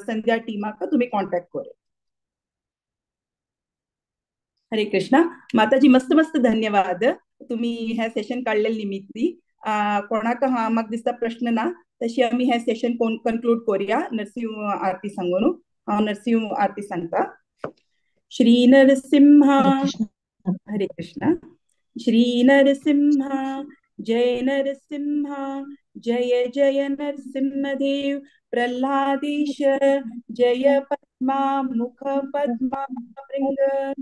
संध्या टिमाक तुमी कॉन्टॅक्ट करूं. हरे कृष्णा. माताजी मस्त मस्त धन्यवाद तुम्ही हे सेशन काढलेले निमित्ती. कोणाक हा म्हाका दिसता प्रश्न ना तशी आमी हे सेशन कंक्लूड करूया. नरसिंह आरती सांगून हांव नरसिंह आरती सांगता. श्री नरसिंहा. हरे कृष्णा. श्री नरसिंहा जय नरसिंहा जय जय नरसिंहदेव प्रह्लादीश जय पद्मा मुख पद्मा भृंग।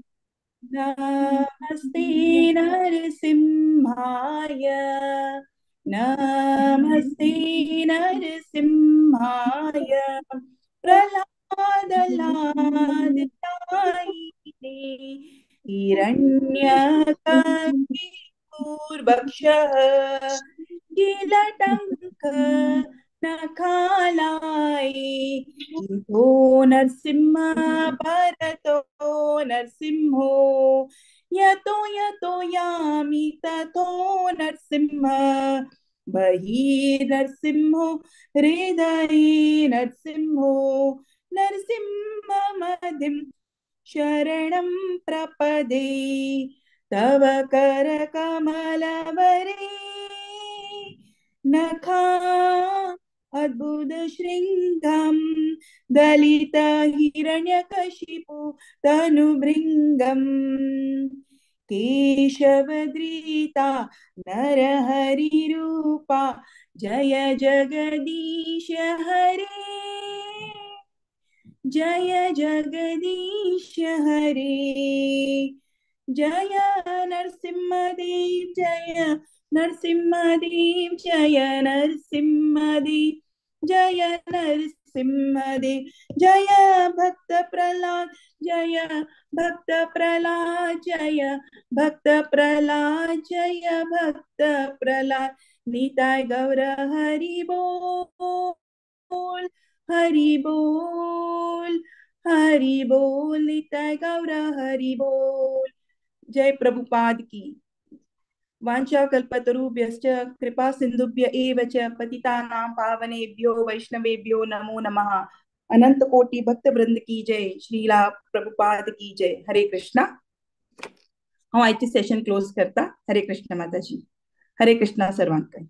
नमस्ते नरसिंहाय नमस्ते नरसिंहाय प्रह्लाद लादतायिने हिरण्यकशिपुर्वक्षः किलटङ्क नखालायि इतो नरसिंह परतो नरसिंहो यतो यतो यामि ततो नरसिंह बहिर्नरसिंहो हृदये नरसिंहो नरसिंहमदिं शरणं प्रपदे तव करकमलवरे नखा अद्भुत शृङ्गं दलित हिरण्यकशिपु तनुभृङ्गं केशवद्रीता नरहरिरूपा जय जगदीश हरे जय जगदीश हरे जय नरसिंहदेव जय नरसिंहदेव जय नरसिंहदेव जय नरसिंहदेव जय भक्त प्रहलाद जय भक्त प्रहलाद जय भक्त प्रहलाद जय भक्त प्रहलाद। निताय गौर हरि बोल हरि बोल हरि बोल निताय गौर हरि बोल। जय प्रभुपाद की। वाञ्छा कल्पतरुभ्यश्च कृपा सिन्धुभ्य एव च पतितानां पावनेभ्यो वैष्णवेभ्यो नमो नमः। अनंत कोटि भक्त वृंद की जय। श्रीला प्रभुपाद की जय। हरे कृष्णा। हांव आयचे सेशन क्लोज करता। हरे कृष्ण माताजी। हरे कृष्णा सर्वांक।